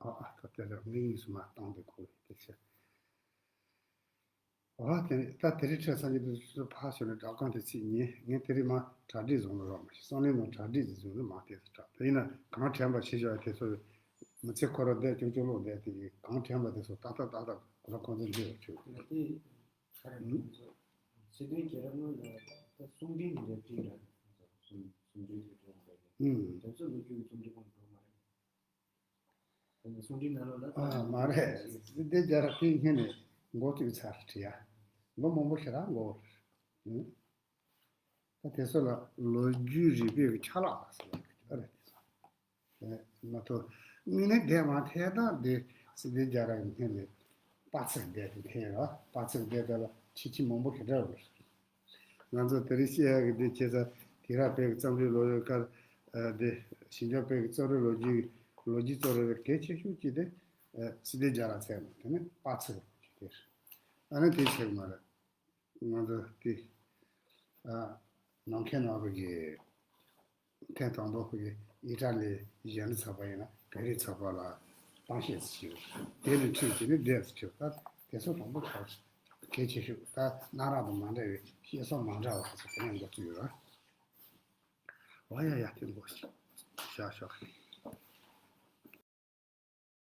ཨ་ཨ་ད་དེ་རེད། མི་གཉིས་སུ་མ་བཏང་དེ་ཁོ་དེ་ཆེ། ཨ་དེ་ད་དེ་རིང་ཁྲལ་ཚང་གི་དུས་སུ་ཕར་ཞོན་ནས་སྒྲ་གང་དེ་ཚིག་ཉན། ངས་དེ་རིང་མ་གྲ་སྒྲིག་བཟུང་ལ་རོགས་མ་བྱེད། སང་ཉིན་ནང་གྲ་སྒྲིག་ཅིག་བཟུང་ནས་མ་དེ་སུ་གྲ་དེ་ཡིན་ན་གང་དྲན་པ་ཆེ་ཤོས་དེ་ཚོ་མི་ཚེ་ཁོ་ར་བསྡད་ཅུང་ཅུང་ལོག་བསྡད་དེ་གི་གང་དྲན་པ་དེ་ཚོ་ཏག་ཏག་ཏག་ཏག་ཁོ་ར་ཁོང་ཚོ་འདི་རུ་ཆུད། ང་དེ་ཁ་རེ་ཁོང་ཚོ་སྲིད་དོན་རྒྱལ་རབས་ནང་ལ་ད་གསུང་འཕྲིན་འདི་འདྲ་བྲིས་ར། གསུང་གསུང་འཕྲིན་དེ་བྲིས་ར། ཨུམ། དེ་ཚོ་ལོ་རྒྱུས་ཀྱི་རྩོམ་འབྲི་ཁང་འགྲོ་མ་རེད། དེ་ཚོ་གསུང་འཕྲིན་ནང་ལོགས་ལ་ཨ་མ་རེད། སྲིད་དོན་རྒྱལ་རབས་དེ་སྔོན་ནས་འགོ་བཙུགས་ཚར་བྲིས་ཡ། ལོ་མང་པོ་ཞེ་དྲག་འགོར། ཨུམ། ད་དེ་ཚོ་ལ་ལོ་རྒྱུས་རིག་པའི་ཆ་ལག་ཟེར་བ་རེད་དེ་ཚོ། མ་གཏོགས་དངོས་གནས་དེ་མ་ཐད་ད་འདི་སྲིད་དོན་རྒྱལ་རབས་ཀྱི་སྔོན་ནས་དཔའ་རྩལ་ལྡན་དེ་འཐེན་ར། དཔའ་རྩལ་ལྡན་དེ་ལ་ཁྱད་ཆོས་མང་པོ་ཞེ་དྲག་ཡོད་རེད། ང་ཚོ་དེ་རིང་བཤད་ཡག་གི་འདི་བྱས་ཙང་དེང་རབས་བོད་ཀྱི་རྩོམ་རིག་ལོ་རྒྱུས་སྐབས་འདི་ཞིང་ཆེན་བོད་ཀྱི་རྩོམ་རིག་ལོ་རྒྱུས་ཀྱི་ལོ་རྒྱུས་གཙོ་རེ་རེ་གལ་ཆེ་ཤོས་ཀྱི་དེ་སྲིད་དོན་རྒྱལ་རབས་ཚད་མ་དེ་ནི་དཔའ་རྩལ་ལོ་རྒྱུས་དེ་རེད། ཨ་ནི་དེ་བྱེད་ཀྱི་མ་རེད། ང་ཚོ་དེ་ཨ་ནང་ཁའི་ནང་ཁུལ་གྱི་ཐེངས་དང་པོ་ཁོ་གི་ཨི་ཊ་ལི་གཞོན་ནུ་ཚོགས་པ་ཡིན་ན་བོད་རིགས་ཚོགས་པ་ལ་གཏམ་བཤད་ཞིག་དེ་ནས་འཁྲུལ་བྱས་ནས་བསྡད་ཟེར་ཁྱོད་ད་དེ་ཚོ་དང་པོ་ཁ་གལ་ཆེ་ཤོས་ད་གནའ་རབས་དང་མ་འདྲ་བའི་བཤད་སྲོལ་མ་འདྲ་བ་ཁ་ཚོ་དེ་ནས་འགོ་བཙུགས་ཡོད་ར། ཨོ་ཡ་ཡ་དེ་འགོ་ཞིག་བཞག་ཤོག